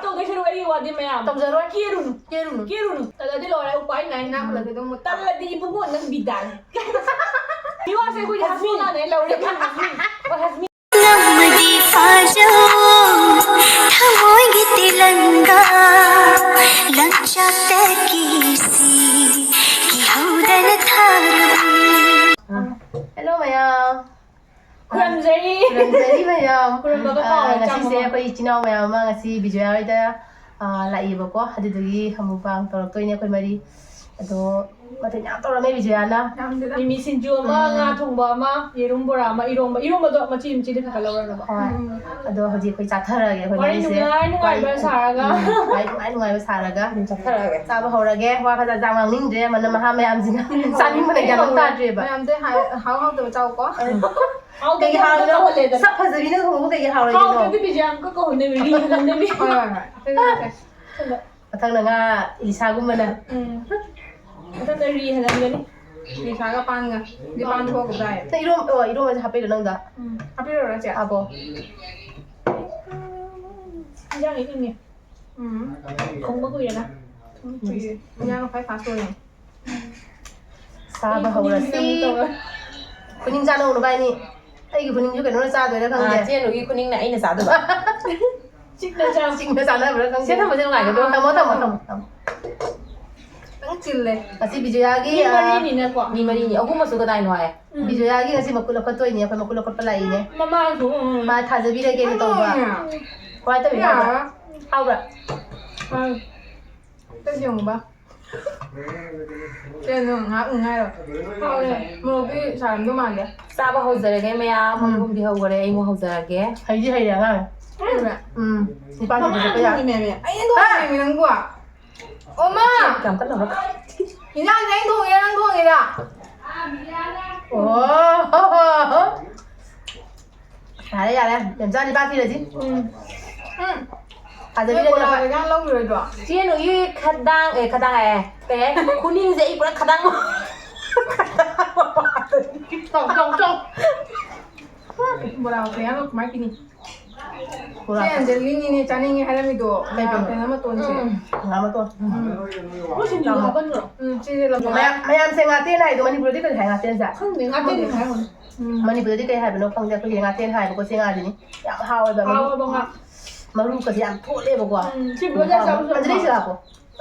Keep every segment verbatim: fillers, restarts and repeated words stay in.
ꯇꯧꯗꯣꯏ ꯁꯔꯨꯛ ꯑꯩꯒꯤ ꯋꯥꯗꯤ ꯃꯌꯥꯝ꯫ ꯇꯧꯖꯔꯣꯏ꯫ ꯀꯦꯔꯨꯅꯨ꯫ ꯀꯦꯔꯨꯅꯨ꯫ ꯀꯦꯔꯨꯅꯨ꯫ ꯇꯜꯂꯗꯤ ꯂꯣꯏꯔꯦ, ꯎꯄꯥꯏ ꯅꯥꯏ꯫ ꯏꯅꯥꯛ ꯈꯨꯜꯂꯗꯤ ꯑꯗꯨꯝ ꯃꯨꯠ ꯇꯜꯂꯗꯤ ꯏꯕꯨꯡꯉꯣ ꯅꯪ ꯕꯤꯗꯥꯏ꯫ ꯃꯤꯋꯥꯁꯦ ꯑꯩꯈꯣꯏꯗꯤ ꯍꯁꯃꯤ ꯂꯥꯟꯅ ꯂꯧꯔꯦ꯫ ꯍꯣꯏ, ꯍꯁꯃꯤ꯫ ꯉꯝꯃꯗꯤ ꯐꯥꯖꯧ, ꯊꯃꯣꯏꯒꯤ ꯇꯦꯂꯪꯒꯥ, ꯂꯝꯆꯠꯇꯒꯤ ꯁꯤ ꯀꯤꯍꯧꯗꯅ ꯊꯥꯔꯝꯃꯤ꯫ Hello ꯃꯌꯥꯝ꯫ ꯈꯨꯔꯨꯝꯖꯔꯤ꯫ ꯈꯨꯔꯨꯝꯖꯔꯤ ꯃꯌꯥꯝ꯫ ꯈꯨꯔꯨꯝꯕꯒ ꯑꯥ, ꯀꯥꯎꯔꯦ, ꯉꯁꯤꯁꯦ ꯆꯥꯝꯃꯉꯥ꯫ ꯑꯩꯈꯣꯏ ꯏꯆꯤꯟ ꯏꯅꯥꯎ ꯃꯌꯥꯝ ꯑꯃ ꯉꯁꯤ ꯕꯤꯖꯣꯌꯥ ꯍꯣꯏꯗ, ꯑꯥ, ꯂꯥꯛꯏꯕꯀꯣ꯫ ꯑꯗꯨꯗꯨꯒꯤ mukbang ꯇꯧꯔꯛꯇꯣꯏꯅꯦ ꯑꯩꯈꯣꯏ ꯃꯔꯤ꯫ ꯑꯗꯣ ꯃꯊꯦꯜ ꯌꯥꯝ ꯇꯧꯔꯝꯃꯦ ꯕꯤꯖꯣꯌꯥꯅ꯫ ꯌꯥꯝꯗꯦꯗ꯫ ꯃꯤꯃꯤ ꯁꯤꯡꯖꯨ ꯑꯃ, ꯎꯝ꯫ ꯉꯥ ꯊꯣꯡꯕ ꯑꯃ, ꯌꯦꯔꯨꯝ ꯕꯣꯔꯥ ꯑꯃ, ꯏꯔꯣꯝꯕ, ꯏꯔꯣꯝꯕꯗꯣ ꯃꯆꯤ ꯃꯆꯤꯗ ꯈꯔ ꯈꯔ ꯂꯧꯔꯒꯀꯣ꯫ ꯍꯣꯏ꯫ ꯎꯝ꯫ ꯑꯗꯣ ꯍꯧꯖꯤꯛ ꯑꯩꯈꯣꯏ ꯆꯥꯊꯔꯒꯦ ꯑꯩꯈꯣꯏ ꯋꯥꯔꯤ ꯃꯔꯤꯁꯦ꯫ ꯅꯨꯡꯉꯥꯏ ꯅꯨꯡꯉꯥꯏꯕ ꯋꯥꯔꯤ, ꯁꯥꯔꯒ꯫ ꯎꯝ, ꯋꯥꯔꯤ ꯅꯨꯡꯉꯥꯏ ꯅꯨꯡꯉꯥꯏꯕ ꯁꯥꯔꯒ ꯑꯗꯨꯝ ꯆꯥꯊꯔꯛꯑꯒꯦ꯫ ꯆꯥꯕ ꯍꯧꯔꯒꯦ꯫ ꯋꯥ ꯈꯔ ꯌꯥꯝ ꯉꯥꯡꯅꯤꯡꯗ꯭ꯔꯦ꯫ ꯃꯅꯝ ꯃꯍꯥ ꯃꯌꯥꯝꯁꯤꯅ ꯆꯥꯅꯤꯡꯕꯅ ꯒ꯭ꯌꯥꯟ ꯑꯃ ꯇꯥꯗ꯭ꯔꯦꯕ꯫ ꯃꯌꯥꯝꯗꯤ ꯍꯥꯏ-, ꯍꯥꯎ ꯍꯥꯎꯇꯕ ꯆꯥꯎꯀꯣ꯫ ꯀꯩꯒꯤ ꯍꯥꯎꯔꯤꯅꯣ? ꯁꯛ ꯐꯖꯕꯤꯅ ꯊꯣꯡꯕꯕꯨ ꯀꯩꯒꯤ ꯍꯥꯎꯔꯣꯏꯗꯣꯏꯅꯣ? ꯍꯥꯎꯇ꯭ꯔꯗꯤ ꯕꯤꯖꯨ ꯌꯥꯝ ꯀꯛ ꯀꯧꯍꯟꯗꯣꯏꯅꯤ, ꯔꯤ ꯍꯜꯍꯟꯗꯣꯏꯅꯤ꯫ ꯍꯣꯏ, ꯍꯣꯏ, ꯍꯣꯏ꯫ ꯁꯦ, ꯁꯦ, ꯁꯦ꯫ ꯁꯣꯝꯗ꯫ ꯃꯊꯪꯗ ꯉꯥ ꯏꯂꯤꯁꯥꯒꯨꯝꯕꯅ꯫ ꯎꯝ꯫ ꯃꯊꯪꯗ ꯔꯤ ꯍꯜꯍꯟꯒꯅꯤ꯫ ꯏꯂꯤꯁꯥꯒ ꯄꯥꯟꯒ꯫ ꯗꯤ ꯄꯥꯟ ꯊꯣꯛꯑꯒ ꯆꯥꯏ꯫ ꯅꯪ ꯏꯔꯣꯝ-, ꯑꯣ, ꯏꯔꯣꯝꯕꯁꯦ ꯍꯥꯞꯄꯛꯏꯔꯣ ꯅꯪꯗ? ꯎꯝ꯫ ꯍꯥꯞꯄꯤꯔꯣꯔꯥ, ꯆꯦ? ꯍꯥꯞꯄꯣ꯫ ꯏꯟꯖꯥꯡ ꯂꯩ ꯏꯪꯉꯦ꯫ ꯎꯝ꯫ ꯊꯣꯡꯕ ꯀꯨꯏꯔꯦꯅ꯫ ꯎꯝ, ꯀꯨꯏꯔꯦ꯫ ꯏꯟꯖꯥꯡ ꯈ꯭ꯋꯥꯏ fast ꯑꯣꯏꯔꯦ꯫ ꯆꯥꯕ ꯑꯩ ꯈꯨꯅꯤꯡꯁꯤꯅ ꯍꯧꯔꯁꯤ꯫ ꯑꯃꯨꯛ ꯇꯧꯔꯦ꯫ ꯈꯨꯅꯤꯡ ꯆꯥꯅꯧ ꯅꯕꯥꯏꯅꯤ꯫ ꯑꯩꯒꯤ ꯈꯨꯅꯤꯡꯁꯨ ꯀꯩꯅꯣꯅ ꯆꯥꯗꯣꯏꯔꯥ ꯈꯪꯗꯦ꯫ ꯑꯥ, ꯆꯦ ꯅꯨꯒꯤ ꯈꯨꯅꯤꯡꯅ ꯑꯩꯅ ꯆꯥꯗꯣꯏꯕ꯫ ꯆꯤꯛꯅ ꯆꯥ-, ꯆꯤꯛꯅ ꯆꯥꯅꯕ꯭ꯔꯥ ꯈꯪꯗꯦ꯫ ꯁꯦ, ꯊꯝꯃꯣ, ꯁꯦ, ꯅꯨꯡꯉꯥꯏꯒꯗ꯭ꯔꯣ? ꯊꯝꯃꯣ, ꯊꯝꯃꯣ, ꯊꯝꯃꯣ, ꯊꯝꯃꯣ꯫ ꯈꯤꯇꯪ ꯆꯤꯜꯂꯦ꯫ ꯉꯁꯤ ꯕꯤꯖꯣꯌꯥꯒꯤ, ꯃꯤ ꯑꯥ, ꯃꯔꯤꯅꯤꯅꯀꯣ꯫ ꯃꯤ ꯃꯔꯤꯅꯤ꯫ ꯑꯍꯨꯝꯃꯛꯁꯨ ꯀꯗꯥꯏꯅꯣ ꯍꯥꯏ? ꯎꯝ꯫ ꯕꯤꯖꯣꯌꯥꯒꯤ ꯉꯁꯤ ꯃꯈꯨꯠ ꯂꯧꯈꯠꯇꯣꯏꯅꯦ꯫ ꯑꯩꯈꯣꯏ ꯃꯈꯨꯠ ꯂꯧꯈꯠꯄ ꯂꯥꯛꯏꯅꯦ꯫ ꯃꯃꯥꯡꯁꯨ, ꯎꯝ, ꯎꯝ꯫ ꯃꯥ ꯊꯥꯖꯕꯤꯔꯒꯦꯅ ꯇꯧꯕ꯫ ꯎꯝ꯫ ꯀꯃꯥꯏꯅ ꯇꯧꯔꯤꯅꯣ? ꯌꯥꯔꯦ꯫ ꯍꯥꯎꯕ꯭ꯔꯥ? ꯍꯥꯎ꯫ ꯑꯝꯇ ꯌꯦꯡꯉꯨꯕ꯫ ꯀꯩꯅꯣ, ꯉꯥꯏꯍꯥꯛ ꯉꯥꯏꯔꯣ꯫ ꯍꯥꯎꯔꯦ꯫ ꯃꯣꯔꯣꯛꯇꯤ ꯁꯥꯔꯝꯗꯧ ꯃꯥꯟꯗꯦ꯫ ꯆꯥꯕ ꯍꯧꯖꯔꯒꯦ, ꯃꯌꯥꯝ꯫ ꯎꯝ꯫ ꯑꯍꯨꯝꯗꯤ ꯍꯧꯈꯔꯦ, ꯑꯩ ꯑꯃꯨꯛ ꯍꯧꯖꯔꯒꯦ꯫ ꯍꯩꯗꯤ ꯍꯩꯔꯦ ꯑꯉꯥꯡ꯫ ꯍꯩꯕ꯭ꯔꯥ? ꯎꯝ꯫ ꯅꯤꯄꯥꯟ ꯃꯃꯥ ꯁꯨꯕ ꯆꯠꯄ ꯌꯥ-, ꯊꯣꯡꯉꯤꯅꯦꯃꯤ꯫ ꯑꯩꯅ ꯊꯣꯡꯉꯤꯅꯦꯃꯤ ꯅꯪꯕꯨ꯫ ꯑꯣ, ꯃꯥ! ꯌꯥꯝ ꯀꯟꯅ ꯍꯧꯔꯛꯀꯅꯨ꯫ ꯏꯟꯖꯥꯡꯁꯦ ꯑꯩꯅ ꯊꯣꯡꯉꯤꯔꯥ, ꯅꯪ ꯊꯣꯡꯉꯤꯔꯥ? ꯑꯣ꯫ ꯌꯥꯔꯦ, ꯌꯥꯔꯦ꯫ ꯃꯦꯝꯆꯥ ꯅꯤꯄꯥ ꯊꯤꯔꯁꯤ꯫ ꯎꯝ꯫ ꯎꯝ꯫ ꯊꯥꯖꯕꯤ ꯅꯣꯏ ꯂꯩꯔꯦ꯫ ꯕꯣꯔꯥ ꯀꯩꯀꯥ ꯂꯧꯈꯤꯔꯣꯏꯗ꯭ꯔꯣ? ꯆꯦ ꯅꯨꯒꯤ ꯈꯗꯥꯡ, ꯑꯦ, ꯈꯗꯥꯡ ꯍꯥꯏꯌꯦ꯫ ꯀꯩ ꯍꯥꯏ? ꯈꯨꯅꯤꯡꯁꯦ ꯑꯩ ꯄꯨꯔꯥ ꯈꯗꯥꯡ ꯃ-, ꯆꯥꯎ, ꯆꯥꯎ, ꯆꯥꯎ꯫ ꯕꯣꯔꯥ ꯀꯩꯀꯥ ꯂꯧ ꯀꯃꯥꯏ ꯄꯤꯅꯤ? ꯄꯨꯔꯥ ꯁꯤ ꯑꯟꯖꯂꯤꯅꯤꯅꯦ ꯆꯥꯅꯤꯡꯉꯦ ꯍꯥꯏꯔꯝꯃꯤꯗꯣ꯫ ꯀꯩꯅꯣ? ꯀꯩꯅꯣ ꯃꯇꯣꯟꯁꯦ꯫ ꯎꯝ꯫ ꯉꯥ ꯃꯇꯣꯟ꯫ ꯎꯝ꯫ ꯃꯣꯏ ꯁꯤꯡꯖꯨ ꯍꯥꯞꯄꯟꯗ꯭ꯔꯣ? ꯎꯝ, ꯁꯤꯁꯦ ꯂꯝ ꯃꯌꯥꯝ, ꯃꯌꯥꯝꯁꯦ ꯉꯥꯇꯦꯟ ꯍꯥꯏꯗꯣ ꯃꯅꯤꯄꯨꯔꯗꯤ ꯀꯔꯤ ꯍꯥꯏ ꯉꯥꯇꯦꯟꯁꯦ? ꯈꯪꯗꯦ, ꯉꯥꯇꯦꯟ ꯍꯥꯏꯔꯝꯒꯅꯤ꯫ ꯎꯝ꯫ ꯃꯅꯤꯄꯨꯔꯗꯗꯤ ꯀꯩ ꯍꯥꯏꯕꯅꯣ ꯈꯪꯗꯦ, ꯑꯩꯈꯣꯏꯒꯤ ꯉꯥꯇꯦꯟ ꯍꯥꯏꯕꯀꯣ ꯁꯤ ꯉꯥꯁꯤꯅꯤ꯫ ꯌꯥꯝ ꯍꯥꯎꯋꯦꯕ ꯃꯔꯨ꯫ ꯍꯥꯎꯋꯦꯕ ꯉꯥ꯫ ꯃꯔꯨꯀꯁꯦ ꯌꯥꯝ ꯊꯣꯠꯂꯦꯕꯀꯣ꯫ ꯎꯝ, ꯁꯤ ꯕ꯭ꯔꯣꯏꯂꯔ ꯆꯥꯕꯁꯨ ꯌꯥꯝ ꯑꯗꯨꯗꯩ ꯁꯤꯗ ꯍꯥꯎꯋꯦ꯫ ꯍꯥꯞꯄꯣ꯫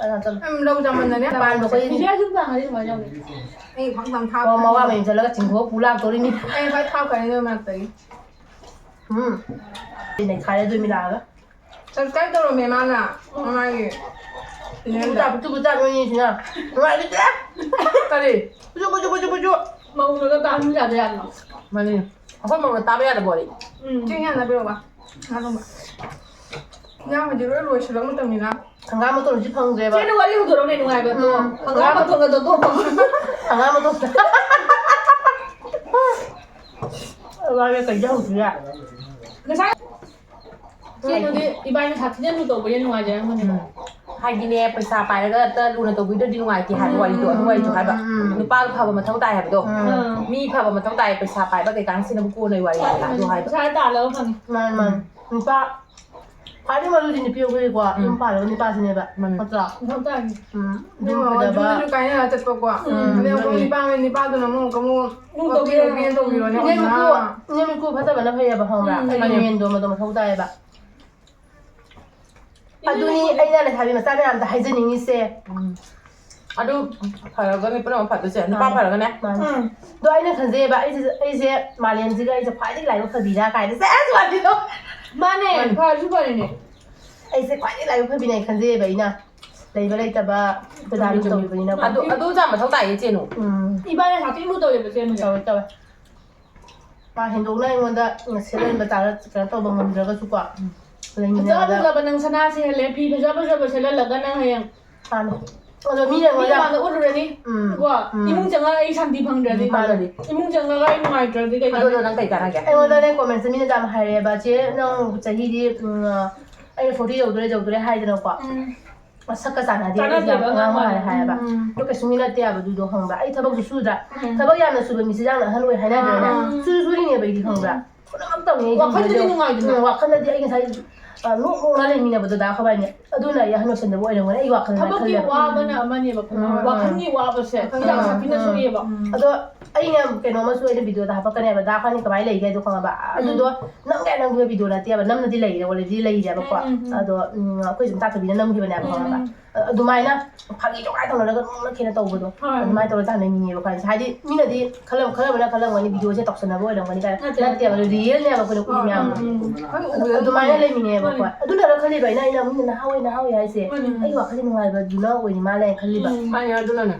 ꯎꯝ, ꯂꯧ ꯆꯥꯃꯟꯗꯅ ꯄꯥꯟꯕ ꯑꯩꯈꯣꯏ ꯁꯤꯁꯦ ꯑꯗꯨꯝ ꯆꯥꯡꯉꯗꯤ ꯀꯃꯥꯏꯅ ꯇꯧꯅꯤ? ꯑꯩ ꯈꯪ ꯈꯪ ꯊꯥꯕ ꯑꯣ, ꯃꯋꯥ ꯃꯌꯨꯝ ꯆꯠꯂꯒ ꯆꯤꯡꯊꯣꯛ ꯄꯨ ꯂꯥꯛꯇꯣꯔꯤꯅꯤ꯫ ꯑꯩ ꯈ꯭ꯋꯥꯏ ꯊꯥꯎ ꯈꯔ ꯅꯣꯏ ꯃꯔꯛꯇꯒꯤ꯫ ꯎꯝ꯫ ꯅꯩꯈꯥꯏꯔꯗꯣꯏꯃꯤ ꯂꯥꯛꯑꯒ꯫ Subscribe ꯇꯧꯔꯝꯃꯦ ꯃꯥꯅ ꯃꯃꯥꯒꯤ ꯆꯦꯅꯦꯜꯗ꯫ ꯄꯨꯆꯨ ꯄꯨꯆꯥ ꯅꯣꯏꯅꯤꯁꯤꯅ꯫ ꯅꯨꯡꯉꯥꯏꯕꯤꯗꯦ꯫ ꯀꯔꯤ? ꯄꯨꯆꯨ, ꯄꯨꯆꯨ, ꯄꯨꯆꯨ, ꯄꯨꯆꯨ꯫ ꯃꯧꯅꯒ ꯇꯥꯍꯟ ꯌꯥꯗꯦ ꯌꯥꯝꯅ꯫ ꯃꯥꯅꯤ꯫ ꯑꯩꯈꯣꯏ ꯃꯧꯅ ꯇꯥꯕ ꯌꯥꯗꯕ ꯋꯥꯔꯤ꯫ ꯎꯝ꯫ ꯆꯦꯡ ꯌꯥꯟꯅꯕꯤꯔꯣꯕ꯫ ꯉꯥ ꯊꯣꯡꯕ꯫ ꯏꯟꯖꯥꯡ ꯍꯧꯖꯤꯛ ꯂꯣꯏ ꯂꯣꯏꯁꯤꯜꯂꯛ ꯃꯇꯝꯅꯤꯅ꯫ ꯍꯪꯒꯥꯝ ꯃꯇꯣꯟꯁꯤ ꯐꯪꯗ꯭ꯔꯦꯕ꯫ ꯆꯦ, ꯅꯪ ꯋꯥꯔꯤ ꯍꯧꯗꯣꯔꯛꯎꯅꯦ ꯅꯨꯡꯉꯥꯏꯕ꯫ ꯎꯝ꯫ ꯍꯪꯒꯥꯝ ꯃꯇꯣꯟꯒ ꯇꯣꯠꯊꯣꯛꯑꯣ꯫ ꯍꯪꯒꯥꯝ ꯃꯇꯣꯟ꯫ ꯋꯥꯔꯦ ꯀꯩꯗ ꯍꯧꯗꯣꯏꯔꯥ? ꯉꯁꯥꯏ ꯆꯦ, ꯅꯪꯗꯤ ꯏꯕꯥꯅꯤ ꯁꯥꯊꯤꯅ ꯂꯨ ꯇꯧꯕꯅꯤꯅ ꯅꯨꯡꯉꯥꯏꯖꯔꯝꯒꯅꯤ꯫ ꯎꯝ꯫ ꯍꯥꯏꯗꯤꯅꯦ, ꯄꯩꯁꯥ ꯄꯥꯏꯔꯒ ꯍꯦꯛꯇ ꯂꯨꯅ ꯇꯧꯕꯤꯗ꯭ꯔꯗꯤ ꯅꯨꯡꯉꯥꯏꯇꯦ ꯍꯥꯏꯕ ꯎꯝ, ꯋꯥꯔꯤꯗꯣ, ꯑꯗꯨ ꯎꯝ, ꯋꯥꯔꯤꯗꯣ ꯍꯥꯏꯕ꯫ ꯎꯝ, ꯎꯝ꯫ ꯅꯨꯄꯥ ꯐꯕ ꯃꯊꯧ ꯇꯥꯏ ꯍꯥꯏꯕꯗꯣ꯫ ꯎꯝ꯫ ꯃꯤ ꯐꯕ ꯃꯊꯧ ꯇꯥꯏ, ꯄꯩꯁꯥ ꯄꯥꯏꯕ ꯀꯩꯀꯥꯟꯁꯤꯅꯕꯨ ꯀꯣꯟꯅꯩ ꯋꯥꯔꯤꯅꯦꯕ, ꯑꯗꯨ ꯍꯥꯏꯕ꯫ ꯄꯩꯁꯥ ꯇꯥꯜꯂꯒ ꯐꯪꯉꯤ꯫ ꯃꯥꯅꯤ, ꯃꯥꯅꯤ꯫ ꯎꯝ꯫ ꯅꯨꯄꯥ ꯈ꯭ꯋꯥꯏꯗꯒꯤ ꯃꯔꯨꯗꯤ ꯅꯨꯄꯤ ꯑꯩꯈꯣꯏꯒꯤꯀꯣ, ꯎꯝ꯫ ꯌꯨꯝ ꯄꯥꯜꯂꯒ ꯅꯨꯄꯥꯁꯤꯅꯦꯕ꯫ ꯃꯥꯅꯤ꯫ ꯅꯠꯇ꯭ꯔꯣ? ꯃꯊꯧ ꯇꯥꯏꯅꯤ꯫ ꯎꯝ꯫ ꯌꯨꯝ ꯑꯗꯨꯒ ꯐꯖꯕ꯫ ꯌꯨꯝꯗꯁꯨ ꯀꯥꯏꯅꯔ ꯆꯠꯄꯀꯣ꯫ ꯎꯝ꯫ ꯑꯗꯩ ꯑꯃꯨꯛ ꯅꯨꯄꯥ ꯑꯃ ꯅꯨꯄꯥꯗꯨꯅ ꯑꯃꯨꯛ ꯑꯃꯨꯛ ꯎꯝ, ꯇꯧꯕꯤꯔꯣ꯫ ꯇꯧꯕꯤꯔꯣ, ꯇꯧꯕꯤꯔꯣꯅꯦ, ꯏꯅꯦꯝ ꯏꯀꯨ, ꯑꯣꯏꯃꯥ꯫ ꯏꯅꯦꯝ ꯏꯀꯨ ꯐꯠꯇꯕꯅ ꯐꯩꯌꯦꯕ, ꯈꯪꯕ꯭ꯔꯥ? ꯎꯝ꯫ ꯃꯥꯅꯦ꯫ ꯃꯦꯟꯗꯣ ꯃꯗꯣ ꯃꯊꯧ ꯇꯥꯏꯌꯦꯕ꯫ ꯑꯗꯨꯅꯤ ꯑꯩꯅ ꯂꯩꯁꯥꯕꯤ ꯃꯆꯥ ꯃꯌꯥꯝꯗ ꯍꯥꯏꯖꯅꯤꯡꯉꯤꯁꯦ꯫ ꯎꯝ꯫ ꯑꯗꯨ ꯐꯔꯒꯅꯦ ꯄꯨꯝꯅꯃꯛ ꯐꯗꯣꯏꯁꯦ, ꯅꯨꯄꯥ ꯃꯥꯅꯦ꯫ ꯐꯔꯒꯅꯦ꯫ ꯃꯥꯅꯦ꯫ ꯎꯝ꯫ ꯑꯗꯣ ꯑꯩꯅ ꯈꯟꯖꯩꯌꯦꯕ, ꯑꯩꯁꯦ, ꯑꯩꯁꯦ ꯃꯥꯂꯦꯝꯁꯤꯒ ꯑꯩꯁꯦ ꯈ꯭ꯋꯥꯏꯗꯒꯤ ꯂꯥꯏꯕꯛ ꯐꯕꯤꯔꯥ ꯀꯥꯏꯅ ꯁꯦꯁ ꯋꯥꯔꯤꯗꯣ꯫ ꯃꯥꯅꯦ, ꯃꯥꯅꯦ꯫ ꯐꯔꯁꯨ ꯐꯔꯤꯅꯦ꯫ ꯑꯩꯁꯦ ꯈ꯭ꯋꯥꯏꯗꯒꯤ ꯂꯥꯏꯕꯛ ꯐꯕꯤꯅꯦ ꯈꯟꯖꯩꯌꯦꯕ ꯑꯩꯅ꯫ ꯂꯩꯕ ꯂꯩꯇꯕ ꯆꯨꯝꯃꯤ, ꯄ꯭ꯔꯗꯥꯟ ꯆꯨꯝꯃꯤ꯫ ꯇꯧꯔꯤꯕꯅꯤꯅꯀꯣ꯫ ꯑꯗꯨ, ꯑꯗꯨ ꯌꯥꯝ ꯃꯊꯧ ꯇꯥꯏꯌꯦ, ꯆꯦꯅꯨ꯫ ꯎꯝ꯫ ꯏꯕꯥꯅꯤ ꯉꯥꯛꯇ ꯏꯃꯨ ꯇꯧꯋꯦꯕ, ꯆꯦꯅꯨ꯫ ꯇꯧꯋꯦ, ꯇꯧꯋꯦ꯫ ꯃꯥ ꯍꯦꯟꯗꯣꯛꯅ ꯑꯩꯉꯣꯟꯗ ꯁꯦꯠꯍꯟꯕ ꯇꯥꯔ-, ꯀꯩꯅꯣ ꯇꯧꯕ ꯉꯝꯗ꯭ꯔꯒꯁꯨꯀꯣ, ꯎꯝ꯫ ꯐꯖ ꯂꯩꯃꯤꯟꯅꯕꯗ ꯐꯖꯕ ꯅꯪ ꯁꯅꯥ ꯁꯤꯍꯜꯂꯦ, ꯐꯤ ꯐꯖ ꯐꯖꯕ ꯁꯦꯠꯍꯜꯂꯒ ꯅꯪ ꯍꯌꯦꯡ ꯃꯥꯅꯦ꯫ ꯑꯗꯣ ꯃꯤꯅ ꯃꯤ ꯑꯩꯉꯣꯟꯗ ꯃꯥꯡꯗ ꯎꯠꯂꯨꯔꯅꯤ꯫ ꯎꯝ꯫ ꯀꯣ? ꯎꯝ꯫ ꯏꯃꯨꯡ ꯆꯪꯉꯒ ꯑꯩ ꯁꯥꯟꯇꯤ ꯐꯪꯗ꯭ꯔꯗꯤ꯫ ꯎꯝ, ꯐꯪꯗ꯭ꯔꯗꯤ꯫ ꯏꯃꯨꯡ ꯆꯪꯉꯒ ꯑꯩ ꯅꯨꯡꯉꯥꯏꯇ꯭ꯔꯗꯤ ꯀꯩ ꯑꯗꯨꯗꯣ ꯀꯥꯟꯅꯅꯤ? ꯅꯪ ꯀꯩ ꯀꯥꯟꯅꯒꯦ? ꯑꯩꯉꯣꯟꯗꯅꯦ comment ꯁꯦ ꯃꯤꯅ ꯌꯥꯝ ꯍꯥꯏꯔꯛꯑꯦꯕ, "ꯆꯦ, ꯅꯪ ꯆꯍꯤꯗꯤ, ꯎꯝ, ꯑꯩꯅ forty ꯌꯧꯗꯣꯔꯦ, ꯌꯧꯗꯣꯔꯦ" ꯍꯥꯏꯗꯅꯀꯣ꯫ ꯎꯝ꯫ ꯃꯁꯛꯀ ꯆꯥꯟꯅꯗꯦ, ꯆꯥꯟꯅꯗꯦꯕ, ꯌꯥꯝ ꯑꯉꯥꯡ ꯑꯉꯥꯡ ꯃꯥꯜꯂꯦ ꯃꯥꯜꯂꯦ꯫ ꯍꯥꯏꯌꯦꯕ꯫ ꯎꯝ꯫ ꯑꯗꯣ ꯀꯩꯁꯨ ꯃꯤ ꯅꯠꯇꯦ ꯍꯥꯏꯕ ꯑꯗꯨꯗꯣ, ꯈꯪꯕ꯭ꯔꯥ? ꯑꯩ ꯊꯕꯛꯁꯨ ꯁꯨꯗ꯭ꯔꯥ? ꯎꯝ꯫ ꯊꯕꯛ ꯌꯥꯝꯅ ꯁꯨꯕ ꯃꯤꯁꯦ ꯌꯥꯝꯅ ꯑꯍꯜ ꯑꯣꯏ ꯍꯥꯏꯅꯗ꯭ꯔꯅꯦ? ꯎꯝ꯫ ꯁꯨꯁꯨ ꯁꯨꯔꯤꯅꯦꯕ ꯑꯩꯗꯤ, ꯈꯪꯕ꯭ꯔꯥ? ꯎꯝ꯫ ꯄꯨꯔꯥ ꯇꯧꯅꯤ ꯑꯩ ꯋꯥꯈꯜꯗꯗꯤ ꯅꯨꯡꯉꯥꯏꯗꯅ꯫ ꯎꯝ, ꯋꯥꯈꯜꯗꯗꯤ ꯑꯩ ꯉꯁꯥꯏ, ꯑ, ꯅꯣꯛ ꯅꯣꯛꯅ ꯂꯩꯃꯤꯟꯅꯕꯗꯣ ꯗꯥ ꯑꯩꯈꯣꯏꯕꯥꯅꯤ꯫ ꯑꯗꯨꯅ ꯑꯩ ꯑꯍꯟ ꯑꯣꯏꯁꯟꯗꯕ ꯑꯣꯏꯔꯝꯒꯅꯤ ꯑꯩ ꯋꯥꯈꯜꯗ ꯊꯕꯛꯀꯤ ꯈꯜꯂꯦꯕ꯫ ꯋꯥꯕꯅ ꯑꯃꯅꯦꯕ, ꯎꯝ, ꯎꯝ꯫ ꯋꯥꯈꯜꯒꯤ ꯋꯥꯕꯁꯦ ꯍꯛꯆꯥꯡ ꯎꯝ, ꯁꯥꯊꯤꯅ ꯎꯝ꯫ ꯁꯣꯛꯑꯦꯕ꯫ ꯎꯝ꯫ ꯑꯗꯣ ꯑꯩꯅ ꯀꯩꯅꯣꯝꯃꯁꯨ ꯑꯩꯅ videoꯗ ꯍꯥꯞꯄꯛꯀꯅꯦꯕ, ꯗꯥ ꯑꯩꯈꯣꯏꯕꯥꯅꯤ ꯀꯃꯥꯏꯅ ꯂꯩꯒꯦ ꯍꯥꯏꯗꯣ ꯈꯪꯉꯕ? ꯎꯝ꯫ ꯑꯗꯨꯗꯣ ꯅꯝꯒꯦ ꯅꯝꯒꯦ videoꯗ ꯅꯠꯇꯦꯕ, ꯅꯝꯅꯗꯤ ꯂꯩꯔꯦ, already ꯂꯩꯔꯦꯕꯀꯣ꯫ ꯎꯝ, ꯎꯝ, ꯎꯝ꯫ ꯑꯗꯣ, ꯎꯝ, ꯑꯩꯈꯣꯏ ꯁꯨꯝ ꯇꯥꯊꯕꯤꯅ ꯅꯝꯈꯤꯕꯅꯦꯕ, ꯎꯝ, ꯈꯪꯉꯕ? ꯎꯝ꯫ ꯑ-, ꯑꯗꯨꯃꯥꯏꯅ ꯐꯥꯒꯤ ꯖꯣꯒꯥꯏ ꯇꯧꯅꯔꯒ ꯅꯣꯛꯅ ꯈꯦꯅ ꯇꯧꯕꯗꯣ꯫ ꯍꯣꯏ꯫ ꯑꯗꯨꯃꯥꯏꯅ ꯇꯧꯔ ꯇꯥꯟꯅꯩ ꯃꯤꯅꯦꯕ ꯑꯩꯈꯣꯏ ꯍꯥꯏꯁꯦ꯫ ꯍꯥꯏꯗꯤ ꯃꯤꯅꯗꯤ ꯈꯜꯂꯝ-, ꯈꯜꯂꯝꯕꯅ ꯈꯜꯂꯝꯒꯅꯤ videoꯁꯦ ꯇꯧꯁꯟꯅꯕ ꯑꯣꯏꯔꯝꯒꯅꯤ ꯀꯥꯏꯅ꯫ ꯅꯠꯇꯦ, ꯅꯠꯇꯦꯕ, ꯅꯠꯇꯦ꯫ Realꯅꯦꯕ ꯑꯩꯈꯣꯏꯅ ꯎꯠꯂꯤ ꯍꯣꯏ, ꯃꯌꯥꯝꯗꯣ꯫ ꯎꯝ, ꯎꯝ꯫ ꯑꯗꯨꯃꯥꯏꯅ ꯂꯩꯃꯤꯟꯅꯩꯌꯦꯕꯀꯣ꯫ ꯃꯥꯅꯦ꯫ ꯑꯗꯨꯅꯔ ꯈꯜꯂꯤꯕ ꯑꯩꯅ, ꯑꯩꯅ ꯃꯤꯅ ꯅꯍꯥ ꯑꯣꯏ, ꯅꯍꯥ ꯑꯣꯏ ꯍꯥꯏꯁꯦ꯫ ꯃꯥꯅꯦ, ꯃꯥꯅꯦ꯫ ꯑꯩꯒꯤ ꯋꯥꯈꯜꯗꯤ ꯅꯨꯡꯉꯥꯏꯕꯗꯨꯅ ꯑꯣꯏꯔꯤ ꯃꯥꯜꯂꯦ ꯈꯜꯂꯤꯕ꯫ ꯎꯝ꯫ ꯃꯥꯅꯦ, ꯑꯗꯨꯅꯅꯦ꯫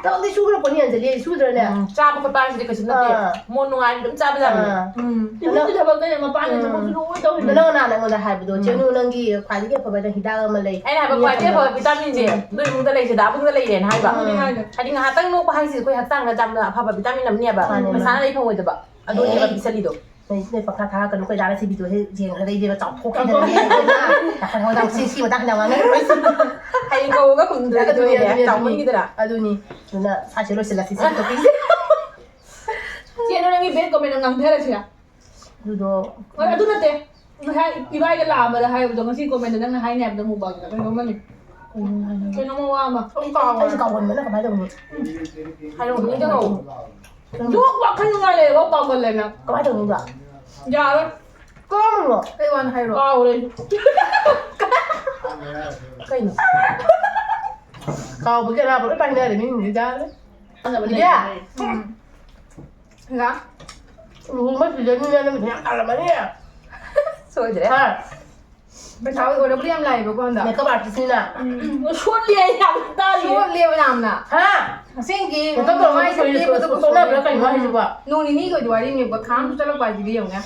ꯊꯕꯛꯇꯤ ꯁꯨꯈ꯭ꯔ ꯄꯣꯠꯅꯤ, ꯑꯟꯖꯂꯤ, ꯁꯨꯗ꯭ꯔꯅꯦ? ꯎꯝ, ꯆꯥꯕ ꯈꯣꯠꯄ ꯍꯥꯏꯁꯤꯗꯤ ꯀꯩꯁꯨ ꯅꯠꯇꯦ꯫ ꯑꯥ꯫ ꯃꯣꯟ ꯅꯨꯡꯉꯥꯏꯔꯗꯤ ꯑꯗꯨꯝ ꯆꯥꯕ ꯌꯥꯕꯅꯦ꯫ ꯑꯥ꯫ ꯎꯝ꯫ ꯏꯃꯨꯡꯒꯤ ꯊꯕꯛꯇꯅꯦ, ꯃꯄꯥꯟꯒꯤ ꯎꯝ꯫ ꯊꯕꯛꯁꯨ ꯂꯣꯏ ꯇꯧꯔꯤꯅꯦ꯫ ꯅꯪ ꯅꯍꯥꯟ ꯑꯩꯉꯣꯟꯗ ꯍꯥꯏꯕꯗꯣ, ꯎꯝ꯫ "ꯆꯦꯅꯨ, ꯅꯪꯒꯤ ꯈ꯭ꯋꯥꯏꯗꯒꯤ ꯑꯐꯕ ꯍꯤꯗꯥꯛ ꯑꯃ ꯂꯩ꯫ ꯑꯩꯅ ꯍꯥꯏꯕ ꯃꯤ ꯈ꯭ꯋꯥꯏꯗꯒꯤ ꯑꯐꯕ ꯐꯪꯗꯕ." Vitaminꯁꯦ ꯎꯝ꯫ ꯅꯣꯏ ꯏꯃꯨꯡꯗ ꯂꯩꯁꯦ, ꯗꯥ ꯏꯕꯨꯡꯗ ꯂꯩꯔꯦꯅ ꯍꯥꯏꯕ꯫ ꯑꯗꯨꯅꯦ ꯍꯥꯏꯁꯦ꯫ ꯍꯥꯏꯗꯤ ꯉꯥꯏꯍꯥꯛꯇꯪ ꯅꯣꯛꯄ ꯍꯥꯏꯁꯤꯗꯤ ꯑꯩꯈꯣꯏ ꯍꯛꯆꯥꯡꯗ ꯌꯥꯝꯅ ꯑꯐꯕ vitamin ꯑꯃꯅꯦꯕ꯫ ꯃꯥꯅꯦ, ꯄꯩꯁꯥꯅ ꯃꯥꯅꯦ꯫ ꯂꯩ ꯐꯪꯉꯣꯏꯗꯕ꯫ ꯑꯗꯨꯅꯦꯕ ꯑꯦ꯫ ꯄꯤꯁꯜꯂꯤꯗꯣ꯫ ꯅꯣꯏ, ꯅꯣꯏ ꯄꯪꯊꯥ ꯊꯥꯔꯛꯀꯅꯨ, ꯑꯩꯈꯣꯏ ꯗꯥꯅ ꯁꯤ videoꯁꯦ ꯌꯦꯡꯉꯒ ꯂꯩꯗꯦꯕ, ꯆꯥꯎꯊꯣꯛꯈꯤꯗꯅ꯫ ꯆꯥꯎꯊꯣꯛꯈꯤꯗꯅ꯫ ꯅꯥꯀꯟ ꯍꯣꯗꯥ ꯁꯤ, ꯁꯤ ꯃꯇꯥꯡꯁꯤꯗ ꯌꯥꯝ ꯉꯥꯡꯅꯔꯣꯏ꯫ ꯍꯌꯦꯡ ꯀꯧꯔꯒ ꯍꯨꯟꯗꯣꯏ ꯑꯗꯨꯅꯤ, ꯑꯗꯨꯅꯦ, ꯑꯗꯨꯅꯦ, ꯑꯗꯨꯅꯦ꯫ ꯆꯥꯎꯃꯟꯈꯤꯗꯅ꯫ ꯑꯗꯨꯅꯤ꯫ ꯑꯗꯨꯅ ꯁꯥꯁꯦ ꯂꯣꯏꯁꯤꯜꯂꯁꯤ, ꯁꯤ topicꯁꯦ꯫ ꯆꯦ, ꯑꯗꯣ ꯅꯪꯒꯤ bad comment ꯑꯃ ꯉꯥꯡꯊꯔꯁꯤꯔꯥ? ꯑꯗꯨꯗꯣ ꯍꯣꯏ, ꯑꯗꯨ ꯅꯠꯇꯦ꯫ ꯉꯁꯥꯏ ꯏꯕꯥꯏꯒ ꯂꯥꯛꯑꯝꯕꯗ ꯍꯥꯏꯕꯗꯣ, ꯉꯁꯤ commentꯗ ꯅꯪꯅ ꯍꯥꯏꯅꯤ ꯍꯥꯏꯕꯗꯣ ꯃꯨꯛꯕꯥꯡꯗ ꯀꯩꯅꯣꯝꯃꯅꯤ꯫ ꯀꯩꯅꯣꯝ ꯍꯥꯏꯅꯤ꯫ ꯀꯩꯅꯣꯝꯃ ꯋꯥ ꯑꯃ꯫ ꯑꯩ ꯀꯥꯎꯔꯦ꯫ ꯑꯩꯁꯨ ꯀꯥꯎꯒꯟꯕꯅ ꯀꯃꯥꯏꯅ ꯇꯧꯅꯤ? ꯍꯥꯏꯔꯛꯑꯣ, ꯅꯤꯡꯁꯤꯡꯉꯛꯑꯣ꯫ ꯑꯗꯨꯛ ꯋꯥꯈꯜ ꯅꯨꯡꯉꯥꯏ ꯂꯩꯔꯕ ꯀꯥꯎꯒꯜꯂꯦꯅ꯫ ꯀꯃꯥꯏꯅ ꯇꯧꯅꯤꯕ? ꯌꯥꯔꯣꯏ꯫ ꯀꯔꯝꯕꯅꯣ? ꯀꯩ ꯋꯥꯅꯣ ꯍꯥꯏꯔꯣ꯫ ꯀꯥꯎꯔꯦ꯫ ꯀꯩꯅꯣ? ꯀꯥꯎꯕꯒꯤ ꯑꯅꯥꯕ ꯂꯣꯏ ꯄꯥꯏꯅꯔꯦ ꯃꯤꯁꯤꯡꯁꯦ, ꯌꯥꯔꯦ꯫ ꯏꯕꯦ! ꯎꯝ꯫ ꯍꯪꯒꯥꯝ? ꯂꯨꯍꯣꯡꯕ seasonꯅꯤꯅ ꯅꯪ ꯄꯩꯁꯥ ꯌꯥꯝ ꯇꯥꯜꯂꯝꯃꯅꯤ꯫ ꯁꯣꯏꯗ꯭ꯔꯦ꯫ ꯍꯥ? ꯄꯩꯁꯥ ꯑꯣꯏꯔꯕꯨꯗꯤ ꯌꯥꯝ ꯂꯥꯛꯑꯦꯕꯀꯣ ꯍꯟꯗꯛ꯫ Makeup artistꯅꯤꯅ꯫ ꯎꯝ, ꯁꯣꯠꯂꯤ ꯑꯩ ꯌꯥꯝ ꯇꯥꯜꯂꯤ꯫ ꯁꯣꯠꯂꯦꯕ ꯌꯥꯝꯅ꯫ ꯍꯥ? ꯑꯁꯦꯡꯒꯤ makeup ꯇꯧꯔꯒ ꯃꯥꯏꯁꯦ ꯁꯣꯠꯂꯤ, ꯀꯦꯕꯗꯣ ꯁꯣꯠ-, ꯁꯣꯠꯅꯕ꯭ꯔꯥ ꯀꯩꯅꯣ ꯍꯥꯏꯁꯤꯕꯣ? ꯅꯣꯡ ꯅꯤꯅꯤꯒꯤ ꯑꯣꯏꯗꯤ ꯋꯥꯔꯤꯅꯦꯕꯀꯣ, ꯈꯥ ꯑꯃ ꯆꯠꯂꯛꯄ ꯍꯥꯏꯁꯤꯗꯤ ꯌꯦꯡꯉꯨꯅꯦ꯫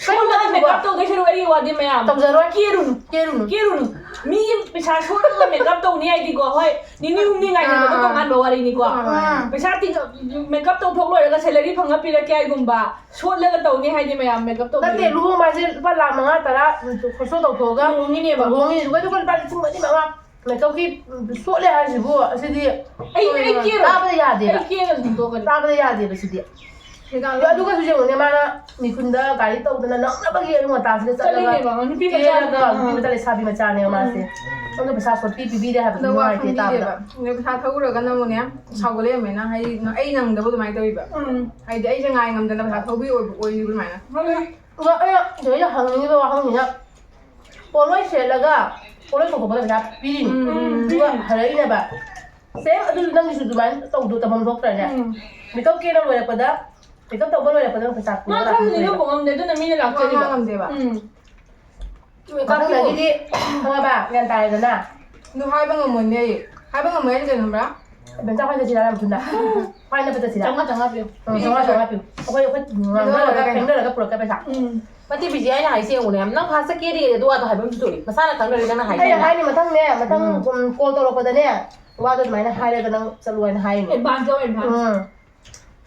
ꯁꯣꯠꯂꯒ ꯀꯩꯅꯣ makeup ꯇꯧꯗꯣꯏ ꯁꯔꯨꯛ ꯑꯩꯒꯤ ꯋꯥꯗꯤ ꯃꯌꯥꯝ꯫ ꯇꯧꯖꯔꯣꯏ꯫ ꯀꯦꯔꯨꯅꯨ꯫ ꯀꯦꯔꯨꯅꯨ꯫ ꯀꯦꯔꯨꯅꯨ꯫ ꯃꯤ ꯄꯩꯁꯥ ꯁꯣꯠꯂꯒ makeup ꯇꯧꯅꯤ ꯍꯥꯏꯗꯤꯀꯣ, ꯍꯣꯏ, ꯅꯤꯅꯤ ꯍꯨꯝꯅꯤ ꯉꯥꯏꯅꯕꯗꯣ ꯑꯥ, ꯑꯥ꯫ ꯇꯣꯉꯥꯟꯕ ꯋꯥꯔꯤꯅꯤꯀꯣ꯫ ꯑꯥ꯫ ꯄꯩꯁꯥ ꯇꯤꯡ-, makeup ꯇꯧꯊꯣꯛ ꯂꯣꯏꯔꯒ salary ꯐꯪꯉ ꯄꯤꯔꯛꯀꯦ ꯍꯥꯏꯒꯨꯝꯕ, ꯁꯣꯠꯂꯒ ꯇꯧꯅꯤ ꯍꯥꯏꯗꯤ ꯃꯌꯥꯝ makeup ꯇꯧꯅꯤ꯫ ꯅꯠꯇꯦ, ꯂꯨꯍꯣꯡꯕ ꯍꯥꯏꯁꯦ ꯂꯨꯄꯥ ꯂꯥꯈ ꯃꯉꯥ, ꯇꯔꯥ ꯈꯣꯔꯁꯥ ꯇꯧꯊꯣꯛꯑꯒ ꯂꯨꯍꯣꯡꯉꯤꯅꯦꯕ꯫ ꯂꯨꯍꯣꯡꯉꯤ, ꯑꯗꯨꯒ ꯂꯨꯄꯥ ꯂꯤꯁꯤꯡ ꯃꯔꯤ, ꯃꯉꯥ makeupꯀꯤ ꯁꯣꯠꯂꯦ ꯍꯥꯏꯁꯤꯕꯨ, ꯑꯁꯤꯗꯤ ꯑꯩ, ꯑꯩ ꯀꯦꯔꯣꯏ꯫ ꯇꯥꯕꯗ ꯌꯥꯗꯦꯕ꯫ ꯑꯩ ꯀꯦꯔꯣꯏ, ꯍꯨꯟꯗꯣꯛꯀꯅꯤ꯫ ꯇꯥꯕꯗ ꯌꯥꯗꯦꯕ ꯁꯤꯗꯤ꯫ ꯑꯗꯣ ꯑꯗꯨꯒꯁꯨ ꯌꯦꯡꯉꯨꯅꯦ, ꯃꯥꯅ ꯃꯤꯈꯨꯟꯗ ꯒꯥꯔꯤ ꯇꯧꯗꯅ ꯅꯪꯅꯕꯒꯤ ꯑꯌꯨꯛ ꯉꯟꯇꯥꯁꯤꯗ ꯆꯠꯂꯒ ꯆꯠꯂꯤꯅꯦꯕ, ꯅꯨꯄꯤ ꯃꯆꯥ꯫ ꯀꯦꯔꯒ ꯅꯨꯄꯤ ꯃꯆꯥ ꯂꯩꯁꯥꯕꯤ ꯃꯆꯥꯅꯦꯕ ꯃꯥꯁꯦ꯫ ꯑꯗꯣ ꯄꯩꯁꯥ ꯁꯣꯠꯄꯤ ꯄꯤꯕꯤꯗꯦ ꯍꯥꯏꯕꯗꯨ ꯑꯗꯣ ꯋꯥ ꯅꯨꯡꯉꯥꯏꯇꯦ ꯇꯥꯕꯗ꯫ ꯈꯪꯕꯤꯗꯦꯕ꯫ ꯑꯗꯣ ꯄꯩꯁꯥ ꯊꯧꯔꯒ ꯅꯪꯉꯨꯅꯦ, ꯁꯥꯎꯒꯠꯂꯛꯑꯦ ꯃꯦꯝꯅ, ꯍꯥꯏꯗꯤ ꯑꯩ ꯅꯪꯗꯕ ꯑꯗꯨꯃꯥꯏꯅ ꯇꯧꯔꯤꯕ꯫ ꯎꯝ꯫ ꯍꯥꯏꯗꯤ ꯑꯩꯁꯦ ꯉꯥꯏ ꯉꯝꯗꯅ ꯄꯩꯁꯥ ꯊꯧꯕꯤ ꯑꯣꯏꯕ, ꯑꯣꯏꯔꯤꯕ ꯑꯗꯨꯃꯥꯏꯅ꯫ ꯑꯗꯣ ꯑꯩꯅ ꯁꯤꯗꯩꯗ ꯍꯪꯅꯤꯡꯉꯤꯕ ꯋꯥꯍꯪꯁꯤꯅ, ꯄꯣꯠꯂꯣꯏ ꯁꯦꯠꯂꯒ ꯄꯣꯠꯂꯣꯏ ꯀꯣꯛꯊꯣꯛꯄꯗ ꯄꯩꯁꯥ ꯄꯤꯔꯤꯅꯤ꯫ ꯎꯝ, ꯎꯝ, ꯑꯗꯨꯒ ꯎꯝ꯫ ꯍꯜꯂꯛꯏꯅꯦꯕ꯫ ꯁꯦꯝ ꯑꯗꯨꯁꯨ ꯅꯪꯒꯤꯁꯨ ꯑꯗꯨꯃꯥꯏꯅ ꯇꯧꯗꯣ, ꯇꯧꯐꯝ ꯊꯣꯛꯇ꯭ꯔꯅꯦ? ꯎꯝ꯫ ꯃꯦꯀꯞ ꯀꯦꯅ ꯂꯣꯏꯔꯛꯄꯗ, ꯃꯦꯀꯞ ꯇꯧꯕ ꯂꯣꯏꯔꯛꯄꯗ ꯅꯪ ꯄꯩꯁꯥ ꯃꯥ ꯄꯤꯔꯒ ꯈꯔꯁꯨ ꯂꯥꯛꯇꯣꯏꯅꯦꯕ꯫ ꯂꯦꯞꯄ ꯉꯝꯗꯦ, ꯑꯗꯨꯅ ꯃꯤꯅ ꯋꯥ ꯂꯥꯛꯆꯔꯤꯕ꯫ ꯉꯥꯡ ꯉꯝꯗꯦꯕ꯫ ꯎꯝ꯫ ꯃꯊꯪꯗꯒꯤꯗꯤ ꯈꯪꯉꯕ? ꯒ꯭ꯌꯥꯟ ꯇꯥꯔꯦꯗꯅ? ꯑꯗꯨ ꯍꯥꯏꯕ ꯉꯝꯃꯣꯏꯅꯦ ꯑꯩ꯫ ꯍꯥꯏꯕ ꯉꯝꯃꯣꯏ ꯍꯥꯏꯁꯦ ꯀꯩꯅꯣ ꯈꯪꯕ꯭ꯔꯥ? ꯕꯦꯝꯆꯥ ꯈꯣꯏꯗ ꯆꯠꯁꯤꯔꯥ ꯌꯥꯝ ꯊꯨꯅ꯫ ꯈ꯭ꯋꯥꯏ ꯅꯄꯗ ꯆꯠꯁꯤꯔꯥ? ꯆꯥꯝꯃꯉꯥ, ꯆꯥꯝꯃꯉꯥ ꯄꯤꯌꯨ꯫ ꯎꯝ, ꯆꯥꯝꯃꯉꯥ, ꯆꯥꯝꯃꯉꯥ ꯄꯤꯌꯨ꯫ ꯑꯩꯈꯣꯏ, ꯑꯩꯈꯣꯏ ꯉꯥꯡꯅꯔꯒ, ꯂꯣꯏꯔꯦ ꯀꯩꯅꯣ꯫ ꯐꯦꯡꯅꯔꯒ ꯄꯨꯔꯛꯀꯦ ꯄꯩꯁꯥ꯫ ꯎꯝ꯫ ꯅꯠꯇꯦ ꯕꯤꯖꯤ, ꯑꯩꯅ ꯍꯥꯏꯁꯦ ꯌꯦꯡꯉꯨꯅꯦ, ꯅꯪ ꯐꯥꯁꯇ ꯀꯦꯔꯤꯉꯩꯗ ꯑꯗꯨ ꯋꯥꯗꯣ ꯍꯥꯏꯕ ꯑꯃꯁꯨ ꯊꯣꯛꯏ꯫ ꯃꯁꯥꯅ ꯈꯪꯅꯔꯤ ꯅꯪꯅ ꯑꯩꯅ ꯍꯥꯏꯗꯣꯏꯅꯦ꯫ ꯍꯥꯏꯅꯤ ꯃꯊꯪꯅꯦ, ꯃꯊꯪ, ꯎꯝ꯫ ꯎꯝ, ꯀꯣꯜ ꯇꯧꯔꯛꯄꯗꯅꯦ, ꯋꯥꯗꯣ ꯑꯗꯨꯃꯥꯏꯅ ꯍꯥꯏꯔꯒ ꯅꯪ ꯆꯠꯂꯣ ꯍꯥꯏꯅ ꯍꯥꯏꯅꯤ꯫ ꯑꯦꯗꯚꯥꯟꯁ ꯂꯧ, ꯑꯦꯗꯚꯥꯟꯁ꯫ ꯎꯝ꯫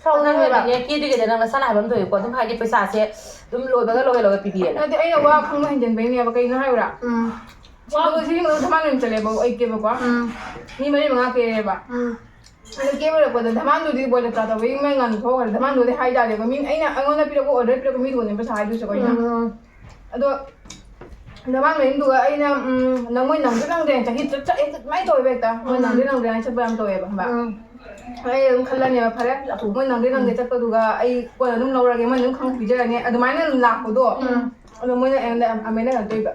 ꯁꯥꯎꯅꯤꯡꯉꯦꯕ꯫ ꯃꯊꯪꯗꯗꯤꯅꯦ, ꯀꯦꯗ꯭ꯔꯤꯉꯩꯗ ꯅꯪ ꯅꯁꯥꯅ ꯍꯥꯏꯕ ꯑꯃ ꯊꯣꯛꯏꯀꯣ, ꯑꯗꯨꯝ ꯍꯥꯏꯗꯤ ꯄꯩꯁꯥꯁꯦ ꯑꯗꯨꯝ ꯂꯣꯏꯕꯒ ꯂꯣꯏ ꯂꯣꯏ ꯄꯤꯕꯤꯌꯦꯅ꯫ ꯅꯠꯇꯦ, ꯑꯩꯅ ꯋꯥ ꯈꯪꯕ ꯍꯦꯟꯖꯟꯕꯩꯅꯦꯕ, ꯀꯩꯅꯣ ꯍꯥꯏꯕ꯭ꯔꯥ? ꯎꯝ꯫ ꯑꯗꯨꯒ ꯁꯤꯒꯤ ꯃꯅꯨꯡꯗ ꯊꯝꯕꯥꯜ ꯃꯌꯨꯝ ꯆꯠꯂꯦꯕ, ꯑꯩ ꯀꯦꯕꯀꯣ꯫ ꯎꯝ꯫ ꯃꯤ ꯃꯔꯤ ꯃꯉꯥ ꯀꯦꯔꯦꯕ꯫ ꯎꯝ꯫ ꯑꯗꯨ ꯀꯦ ꯂꯣꯏꯔꯛꯄꯗ ꯙꯃꯥꯟꯗꯨꯗꯤ ꯕꯣꯏ ꯂꯦꯇ꯭ꯔꯥ ꯇꯧꯕꯒꯤ ꯃꯣꯏ ꯉꯟ ꯊꯣꯛꯈ꯭ꯔꯦ꯫ ꯙꯃꯥꯟꯗꯨꯗꯤ ꯍꯥꯏ ꯇꯥꯔꯦꯀꯣ꯫ ꯃꯤ, ꯑꯩꯅ, ꯑꯩꯉꯣꯟꯗ ꯄꯤꯔꯛꯄ ꯑꯣꯔꯗꯔ ꯄꯤꯔꯛꯄ ꯃꯤꯗꯨꯅꯦ ꯄꯩꯁꯥ ꯍꯥꯏꯗꯣꯏꯁꯦꯀꯣ ꯑꯩꯅ꯫ ꯎꯝ꯫ ꯑꯗꯣ ꯙꯃꯥꯟ ꯃꯌꯨꯝꯗꯨꯒ ꯑꯩꯅ, ꯎꯝ, ꯅꯪ ꯃꯣꯏ ꯅꯪꯁꯨ ꯅꯪꯗ꯭ꯔꯦ, ꯆꯍꯤ ꯆꯠ-, ꯆꯠ-, ꯑꯗꯨꯃꯥꯏꯅ ꯇꯧꯋꯦꯕ ꯍꯦꯛꯇ꯫ ꯃꯣꯏ ꯎꯝ꯫ ꯅꯪꯗ꯭ꯔꯦ ꯅꯪꯗ꯭ꯔꯦ ꯍꯥꯏꯅ ꯆꯠꯄ ꯌꯥꯝ ꯇꯧꯋꯦꯕ, ꯈꯪꯕ꯭ꯔꯥ? ꯎꯝ꯫ ꯑꯩ ꯑꯗꯨꯝ ꯈꯜꯂꯅꯦꯕ, ꯐꯔꯦ, ꯃꯣꯏ ꯅꯪꯗ꯭ꯔꯦ ꯅꯪꯗ꯭ꯔꯦ ꯎꯝ꯫ ꯆꯠꯄꯗꯨꯒ ꯑꯩ ꯀꯣꯟꯅ ꯑꯗꯨꯝ ꯂꯧꯔꯒꯦ, ꯃꯣꯏꯅ ꯑꯗꯨꯝ ꯈꯪ ꯄꯤꯖꯔꯅꯤ, ꯑꯗꯨꯃꯥꯏꯅ ꯑꯗꯨꯝ ꯂꯥꯛꯄꯗꯣ꯫ ꯎꯝ꯫ ꯑꯗꯣ ꯃꯣꯏꯅ ꯑꯩꯉꯣꯟꯗ ꯑꯗꯨꯃꯥꯏꯅ ꯀꯩꯅꯣ ꯇꯧꯔꯤꯕ꯫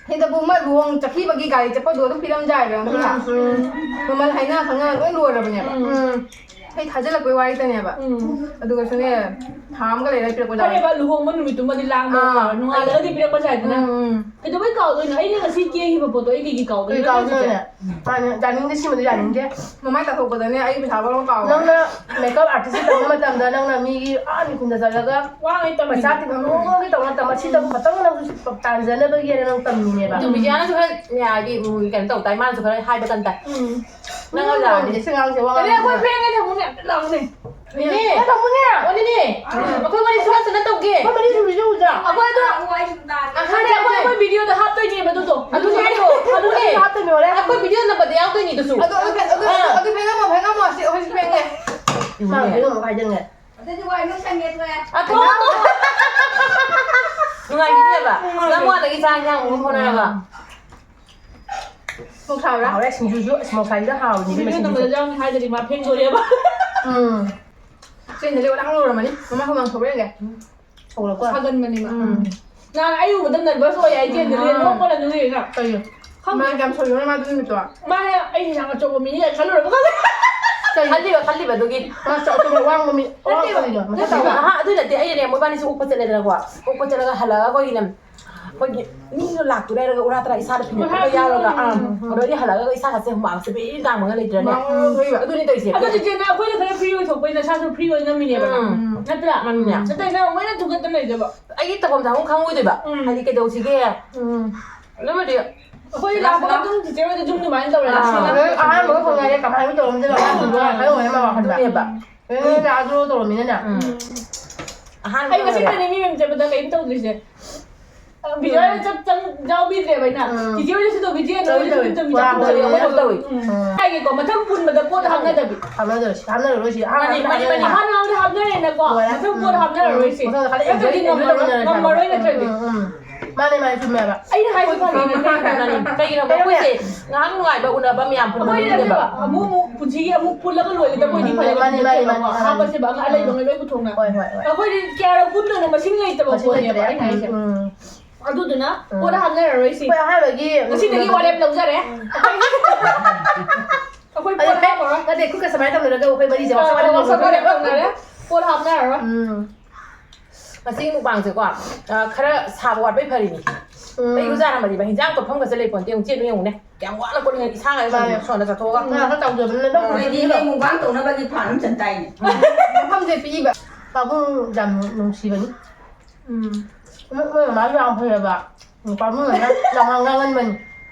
ꯁꯤꯗꯕꯨ ꯃꯣꯏ ꯂꯨꯍꯣꯡ ꯆꯠꯈꯤꯕꯒꯤ ꯒꯥꯔꯤ ꯆꯠꯄꯗꯣ ꯑꯗꯨꯝ ꯄꯤꯔꯝꯖꯥꯏꯕ, ꯌꯥꯝ ꯊꯤꯅ꯫ ꯎꯝ꯫ ꯃꯃꯜ ꯍꯥꯏꯅ ꯈꯪꯅ ꯂꯣꯏ ꯂꯣꯏꯔꯕꯅꯦꯕ꯫ ꯎꯝ꯫ ꯑꯩ ꯊꯥꯖꯤꯜꯂꯛꯄꯩ ꯋꯥꯔꯤꯇꯅꯦꯕ꯫ ꯎꯝ꯫ ꯑꯗꯨꯒꯁꯨꯅꯦ, ꯊꯥ ꯑꯃꯒ ꯂꯩꯔ ꯄꯤꯔꯛꯄ ꯌꯥꯎꯋꯦ꯫ ꯐꯔꯦꯕ, ꯂꯨꯍꯣꯡꯕ ꯅꯨꯃꯤꯠꯇꯨꯃꯗꯤ ꯂꯥꯡꯕ ꯑꯥ꯫ ꯅꯣꯡꯉꯥꯜꯂꯒꯗꯤ ꯄꯤꯔꯛꯄꯁꯨ ꯌꯥꯏꯗꯅ꯫ ꯎꯝ, ꯎꯝ꯫ ꯀꯩꯗꯧꯕꯩ ꯀꯥꯎꯗꯣꯏꯅꯣ? ꯑꯩꯅ ꯉꯁꯤ ꯀꯦꯈꯤꯕ ꯄꯣꯠꯇꯣ ꯑꯩ ꯀꯩꯒꯤ ꯀꯥꯎꯗꯣꯏꯅꯣ? ꯀꯩ ꯀꯥꯎꯗꯣꯏꯅꯣꯅꯦ? ꯃꯥꯅꯦ, ꯌꯥꯅꯤꯡꯗꯦ, ꯁꯤꯃꯗꯤ ꯌꯥꯅꯤꯡꯗꯦ꯫ ꯃꯃꯥꯏ ꯇꯥꯊꯣꯛꯄꯗꯅꯦ ꯑꯩ ꯄꯩꯁꯥ ꯂꯧꯔ ꯀꯥꯎꯔꯦ꯫ ꯅꯪꯅ ꯃꯦꯀꯞ ꯑꯥꯔꯇꯤꯁꯀꯤ ꯇꯝꯕ ꯃꯇꯝꯗ ꯅꯪꯅ ꯃꯤꯒꯤ ꯑꯥ ꯃꯤꯈꯨꯟꯗ ꯆꯠꯂꯒ ꯋꯥꯉꯩ ꯇꯝꯃꯤꯅꯦ꯫ ꯄꯩꯁꯥ ꯇꯤꯡꯍꯟ ꯂꯣꯡꯉꯒ ꯇꯧꯔ ꯇꯝꯕ, ꯁꯤꯗꯕꯨ ꯈꯇꯪ ꯅꯪꯁꯨ ꯇꯥꯟꯖꯅꯕꯒꯤꯅ ꯅꯪ ꯇꯝꯃꯤꯅꯦꯕ꯫ ꯑꯗꯨ ꯕꯤꯖꯤꯌꯥꯅꯁꯨ ꯈꯔ, ꯍꯥꯏꯗꯤ, ꯎꯝ, ꯀꯩꯅꯣ ꯇꯧ ꯇꯥꯏ, ꯃꯥꯅꯁꯨ ꯈꯔ ꯍꯥꯏꯕ ꯀꯟ ꯇꯥꯏ꯫ ꯎꯝ꯫ ꯅꯪ ꯅꯪ ꯑꯣꯖꯥꯅꯤ꯫ ꯁꯤ ꯑꯉꯥꯡꯁꯦ ꯋꯥ ꯑꯗꯩ ꯑꯩꯈꯣꯏ ꯉꯥꯡꯕ ꯐꯦꯡꯒꯦ ꯊꯝꯃꯨꯅꯦ, ꯑꯝꯇ ꯂꯥꯛꯎꯅꯦ꯫ ꯅꯦ꯫ ꯅꯦ꯫ ꯊꯝꯃꯨꯅꯦ꯫ ꯑꯣ, ꯅꯦ, ꯅꯦ꯫ ꯑꯩꯈꯣꯏ ꯋꯥꯔꯤ ꯁꯨꯍꯟꯁ ꯅꯠꯇꯧꯒꯦ꯫ ꯑꯩꯈꯣꯏ ꯃꯔꯤ ꯁꯨꯕꯤꯁꯦ ꯎꯖꯥ꯫ ꯑꯩꯈꯣꯏ ꯑꯗꯣ, ꯑꯍꯟ ꯑꯩꯈꯣꯏ ꯚꯤꯗꯤꯑꯣꯗ ꯍꯥꯞꯇꯣꯏꯅꯦꯕ ꯑꯗꯨꯗꯣ꯫ ꯑꯗꯨꯅꯦ꯫ ꯑꯗꯨꯅꯦ꯫ ꯑꯗꯨ ꯍꯥꯞꯇꯣꯏꯅꯦ ꯍꯣꯔꯦꯟ꯫ ꯑꯩꯈꯣꯏ ꯚꯤꯗꯤꯑꯣ ꯅꯝꯕꯗ ꯌꯥꯎꯗꯣꯏꯅꯦ ꯑꯗꯨꯁꯨ꯫ ꯑꯗꯨ, ꯑꯗꯨ, ꯑꯗꯨ, ꯑꯥ꯫ ꯑꯗꯨ ꯐꯦꯡꯉꯝꯃꯣ, ꯐꯦꯡꯉꯝꯃꯣ, ꯁꯤ ꯑꯩꯈꯣꯏꯁꯨ ꯐꯦꯡꯉꯦ꯫ ꯃꯥ ꯐꯦꯡꯉꯝꯃꯣ ꯍꯥꯏꯖꯟꯒꯦ꯫ ꯑꯗꯨꯗꯤ ꯋꯥꯏ ꯏꯟꯖꯥꯡ ꯑꯃꯨꯛ ꯍꯣꯠꯅꯔꯒ꯫ ꯁꯃꯣꯁꯥꯔꯥ? ꯍꯥꯎꯔꯦ, ꯁꯤꯡꯖꯨꯁꯨ ꯁꯃꯣꯁꯥꯁꯤꯗ ꯍꯥꯎꯕꯅꯤ, ꯏꯕꯦꯝꯃ, ꯁꯤꯡꯖꯨꯁꯨ꯫ ꯅꯝꯕꯔꯗ ꯌꯥꯎꯅꯤ ꯍꯥꯏꯗꯗꯤ ꯃꯥ ꯐꯦꯡꯗꯣꯔꯦꯕ꯫ ꯎꯝ꯫ ꯆꯦꯟꯗ ꯂꯩ ꯑꯣꯂꯥꯡ ꯂꯧꯔꯝꯃꯅꯤ꯫ ꯃꯃꯥ ꯍꯨꯃꯥꯡ ꯁꯧꯕ ꯌꯦꯡꯒꯦ꯫ ꯁꯧꯒꯠꯂꯛꯄ꯫ ꯁꯥꯒꯟꯕꯅꯦ ꯃꯥ꯫ ꯎꯝ꯫ ꯅꯍꯥꯟ ꯑꯩ ꯎꯕꯗ nervous ꯑꯣꯏ, ꯑꯩ ꯆꯦꯟꯗ ꯂꯩ, ꯑꯥ꯫ ꯅꯣꯛꯄꯅ ꯑꯗꯨꯝ ꯌꯦꯡꯉ꯫ ꯀꯩꯅꯣ? ꯈꯪꯗꯦ꯫ ꯃꯥ ꯀꯌꯥꯝ ꯁꯧꯔꯤꯅꯣ ꯃꯥ ꯑꯗꯨ ꯅꯨꯃꯤꯠꯇꯣ? ꯃꯥ ꯍꯦꯛ ꯑꯩ ꯍꯤꯟꯖꯥꯡ ꯑꯆꯧꯕ ꯃꯤꯅꯤ ꯀꯥꯏꯅ ꯈꯜꯂꯨꯔꯕ ꯈꯪꯗꯦ꯫ ꯀꯩꯅꯣ? ꯈꯜꯂꯤꯕ, ꯈꯜꯂꯤꯕ ꯑꯗꯨꯒꯤ꯫ ꯃꯥ ꯑꯆꯧ-, ꯑꯆꯧꯕ ꯑꯋꯥꯡꯕ ꯃꯤ, ꯑꯋꯥꯡꯕ ꯅꯠꯇꯦꯕ, ꯃꯤꯗꯣ, ꯃꯊꯛ ꯅꯠꯇꯦꯕ꯫ ꯇꯧꯕ꯫ ꯑꯍꯥ, ꯑꯗꯨ ꯅꯠꯇꯦ, ꯑꯩꯅꯅꯦ ꯃꯣꯏꯕꯥꯅꯤꯁꯨ ꯑꯣꯛꯄ ꯆꯠꯂꯦꯗꯅꯀꯣ꯫ ꯑꯣꯛꯄ ꯆꯠꯂꯒ ꯍꯜꯂꯛꯑꯒ ꯑꯩꯈꯣꯏꯒꯤꯅꯦ, ꯑꯩꯈꯣꯏꯒꯤ ꯃꯤꯗꯣ ꯂꯥꯛꯇꯣꯔꯦ ꯍꯥꯏꯔꯒ ꯎꯔꯥ ꯇꯔꯥ ꯏꯁꯥꯗ ꯐꯤꯅꯦꯠ ꯑꯃꯒ ꯌꯥꯎꯔꯒ, ꯑꯥ, ꯎꯝ꯫ ꯑꯗꯣ ꯑꯩꯗꯤ ꯍꯜꯂꯛꯑꯒ ꯏꯁꯥꯒꯁꯦ ꯍꯨꯃꯥꯡꯁꯦ ꯄꯦꯔꯤ ꯀꯥꯡꯕꯒ ꯂꯩꯇ꯭ꯔꯅꯦ꯫ ꯃꯥ ꯑꯣꯏꯕ꯫ ꯑꯗꯨꯅꯤ ꯇꯧꯔꯤꯁꯦ꯫ ꯑꯗꯣ ꯆꯤꯆꯦꯅ ꯑꯩꯈꯣꯏꯅ ꯈꯔ free ꯑꯣꯏꯊꯣꯛꯄꯅꯤꯅ ꯅꯁꯥꯁꯨ free ꯑꯣꯏ ꯉꯝꯃꯤꯅꯦꯕ ꯅꯪ꯫ ꯎꯝ꯫ ꯅꯠꯇ꯭ꯔꯥ? ꯃꯥꯅꯤꯅꯦ꯫ ꯅꯠꯇ꯭ꯔꯗꯤ ꯅꯪ ꯂꯣꯏꯅ ꯊꯨꯒꯠꯇꯅ ꯂꯩꯗꯣꯏꯕ꯫ ꯑꯩꯒꯤ ꯇꯧꯐꯝ ꯆꯥꯐꯝ ꯈꯪꯉꯣꯏꯗꯣꯏꯕ꯫ ꯎꯝ꯫ ꯍꯥꯏꯗꯤ ꯀꯩꯗꯧꯁꯤꯒꯦ? ꯎꯝ꯫ ꯑꯗꯨꯃꯗꯤ ꯑꯩꯈꯣꯏ ꯂꯥꯛꯄꯒ ꯑꯗꯨꯝ ꯆꯤꯆꯦ ꯍꯣꯏꯗ ꯌꯨꯝ ꯑꯗꯨꯃꯥꯏꯅ ꯇꯧꯔꯦ꯫ ꯑꯥ꯫ ꯑꯗꯩ ꯑꯍꯥꯟꯕꯒ ꯈꯪꯅꯔꯦ, ꯀꯃꯥꯏꯅ ꯇꯧꯔꯝꯗꯣꯏꯅꯣ? ꯑꯍꯥꯟꯕꯗꯣ ꯈꯜꯂꯝꯒꯅꯤ ꯃꯃꯥ ꯋꯥꯈꯜꯗ꯫ ꯑꯗꯨꯅꯦꯕ꯫ ꯑꯦ, ꯂꯥꯛꯑꯗ꯭ꯔꯣ ꯇꯧꯔꯝꯃꯤꯅꯅꯦ꯫ ꯎꯝ꯫ ꯑꯍꯥꯟꯕ ꯑꯩ ꯑꯣꯏꯔꯦ꯫ ꯉꯁꯤꯗꯅꯦ ꯃꯤ ꯃꯌꯨꯝ ꯆꯠꯄꯗ ꯀꯩꯝ ꯇꯧꯗ꯭ꯔꯤꯁꯦ꯫ ꯕꯤꯖꯣꯏꯅ ꯆꯠ-, ꯆꯪ-, ꯌꯥꯎꯕꯤꯗ꯭ꯔꯦꯕ ꯑꯩꯅ꯫ ꯎꯝ꯫ ꯆꯤꯆꯦ ꯍꯣꯏꯗꯁꯨ ꯇꯧꯕꯤ, ꯆꯦ ꯇꯧꯕꯤ, ꯇꯧꯋꯤ, ꯇꯧꯋꯤ꯫ ꯇꯧꯕꯤ, ꯋꯥ ꯇꯧꯕꯤ꯫ ꯍꯣꯏ꯫ ꯎꯝ꯫ ꯍꯥꯏꯒꯦꯀꯣ, ꯃꯊꯪ ꯄꯨꯟꯕꯗ ꯄꯣꯠ ꯍꯥꯞꯅꯗꯕꯤ꯫ ꯍꯥꯞꯅꯗꯕꯤ, ꯍꯥꯞꯅꯔꯔꯣꯏ ꯁꯤ꯫ ꯑꯍꯥꯟꯕ ꯃꯥꯅꯤ, ꯃꯥꯅꯤ, ꯃꯥꯅꯤ꯫ ꯑꯍꯥꯟꯕ ꯍꯥꯞꯅꯔꯦ꯫ ꯑꯍꯥꯟꯕ ꯍꯥꯞꯅꯔꯦꯅꯀꯣ, ꯍꯣꯏ꯫ ꯃꯊꯪ ꯄꯣꯠ ꯎꯝ꯫ ꯍꯥꯞꯅꯔꯔꯣꯏ ꯁꯤ꯫ ꯃꯊꯪꯗ ꯈꯜꯂꯤ ꯅꯠꯇ꯭ꯔꯗꯤ enjoy ꯉꯝꯃꯔꯣꯏ, ꯇꯧꯃꯤꯟꯅꯔꯁꯦ ꯉꯝꯃꯔꯣꯏ ꯍꯥꯏꯕ꯫ ꯅꯠꯇ꯭ꯔꯗꯤ꯫ ꯎꯝ, ꯎꯝ, ꯎꯝ꯫ ꯃꯥꯅꯦ, ꯃꯥꯅꯦ, ꯆꯨꯝꯃꯦꯕ꯫ ꯑꯩꯅ ꯍꯥꯏꯁꯦ ꯐꯥꯒꯤ ꯅꯠꯇꯦ꯫ ꯃꯥꯅꯤ꯫ ꯀꯩꯒꯤꯅꯣ ꯀꯩꯅꯣꯅꯦ? ꯑꯩꯈꯣꯏꯁꯦ ꯉꯥꯏꯍꯥꯛ ꯅꯨꯡꯉꯥꯏꯕ ꯎꯅꯕ ꯃꯌꯥꯝ ꯄꯨꯟꯕ ꯑꯩꯈꯣꯏꯗꯤ ꯃꯤꯅꯦꯕ꯫ ꯑꯗꯨꯒ ꯑꯃꯨꯛ, ꯑꯃꯨꯛ ꯄꯨꯟꯁꯤꯒꯤ ꯑꯃꯨꯛ ꯄꯨꯜꯂꯒ ꯂꯣꯏꯒꯗꯕ ꯑꯣꯏꯗꯤ ꯎꯝ, ꯐꯩꯌꯦꯕ꯫ ꯃꯥꯅꯤ, ꯃꯥꯅꯤ, ꯃꯥꯅꯤ, ꯃꯥꯅꯤ꯫ ꯍꯥꯞꯄꯁꯦꯕ ꯑꯉꯥꯡ ꯑꯂꯩꯕꯉꯩ ꯂꯣꯏ ꯄꯨꯊꯣꯛꯅ꯫ ꯍꯣꯏ, ꯍꯣꯏ, ꯍꯣꯏ꯫ ꯑꯩꯈꯣꯏꯗꯤ ꯀꯌꯥꯔꯛ ꯄꯨꯟꯗꯣꯏꯅꯣ ꯃꯁꯤꯡ ꯂꯩꯇꯕ ꯃꯁꯤꯡ ꯄꯣꯠꯅꯦꯕ ꯂꯩꯇ꯭ꯔꯦ꯫ ꯑꯩꯅ ꯍꯥꯏꯁꯦ꯫ ꯎꯝ, ꯎꯝ꯫ ꯑꯗꯨꯗꯨꯅ ꯎꯝ꯫ ꯄꯣꯠ ꯍꯥꯞꯅꯔꯔꯣꯏ ꯁꯤ꯫ ꯑꯩꯈꯣꯏ ꯑꯍꯥꯟꯕꯒꯤ ꯉꯁꯤꯗꯒꯤ ꯎꯅꯕꯗꯤ ꯋꯥꯔꯦꯞ ꯂꯧꯖꯔꯦ꯫ ꯑꯩꯈꯣꯏ ꯑꯗꯨ ꯄꯣꯠ ꯍꯦꯛ ꯍꯥꯞꯄꯔꯣꯏ꯫ ꯅꯠꯇꯦ, ꯈꯨꯠꯀ ꯁꯨꯃꯥꯏꯅ ꯇꯧꯅꯔꯒ ꯑꯩꯈꯣꯏ ꯃꯔꯤꯁꯦ ꯑ, WhatsApp ꯋꯥꯔꯦꯞ ꯋꯥꯔꯦꯞ ꯂꯧꯅꯔꯦ꯫ ꯂꯧꯅꯔꯦ꯫ ꯄꯣꯠ ꯍꯥꯞꯅꯔꯔꯣꯏ꯫ ꯎꯝ꯫ ꯉꯁꯤꯒꯤ ꯃꯨꯛꯕꯥꯡꯁꯦꯀꯣ, ꯑ, ꯈꯔ ꯁꯥꯕ ꯋꯥꯠꯄꯩ ꯐꯔꯤꯅꯤ꯫ ꯎꯝ꯫ ꯃꯩ ꯔꯨꯖꯥꯔꯝꯃꯗꯤꯕ ꯍꯤꯟꯖꯥꯡ ꯀꯣꯠꯐꯝꯒꯁꯦ ꯂꯩꯄꯣꯟꯇꯦ꯫ ꯌꯦꯡꯉꯨ, ꯆꯦꯟꯕ ꯌꯦꯡꯉꯨꯅꯦ꯫ ꯀꯌꯥꯝ ꯋꯥꯅ ꯀꯣꯠꯂꯤꯉꯩ ꯏꯁꯥꯒꯁꯦ ꯃꯥꯅꯦ꯫ ꯁꯣꯟꯗ ꯆꯠꯊꯣꯛꯑꯒ꯫ ꯉꯥ ꯈꯔ ꯆꯥꯎꯖꯕꯅꯤꯅ ꯑꯗꯨꯝ ꯅꯣꯏꯗꯤ ꯐꯖꯅ ꯃꯤ ꯃꯨꯛꯕꯥꯡ ꯇꯧꯅꯕꯒꯤ ꯐꯥꯟ ꯑꯃ ꯆꯟ ꯇꯥꯏꯅꯦ꯫ ꯃꯐꯝꯁꯦ ꯄꯤꯛꯏꯕ꯫ ꯄꯥꯕꯨꯡ ꯌꯥꯝ ꯅꯨꯡꯁꯤꯕꯅꯤ꯫ ꯎꯝ꯫ ꯃꯣꯏ, ꯃꯣꯏ ꯃꯃꯥꯁꯨ ꯌꯥꯝ ꯐꯩꯌꯦꯕ꯫ ꯄꯥꯕꯨꯡꯅ ꯌꯥꯝ ꯉꯥꯡ-, ꯉꯥꯡꯒꯟꯕꯅꯤ꯫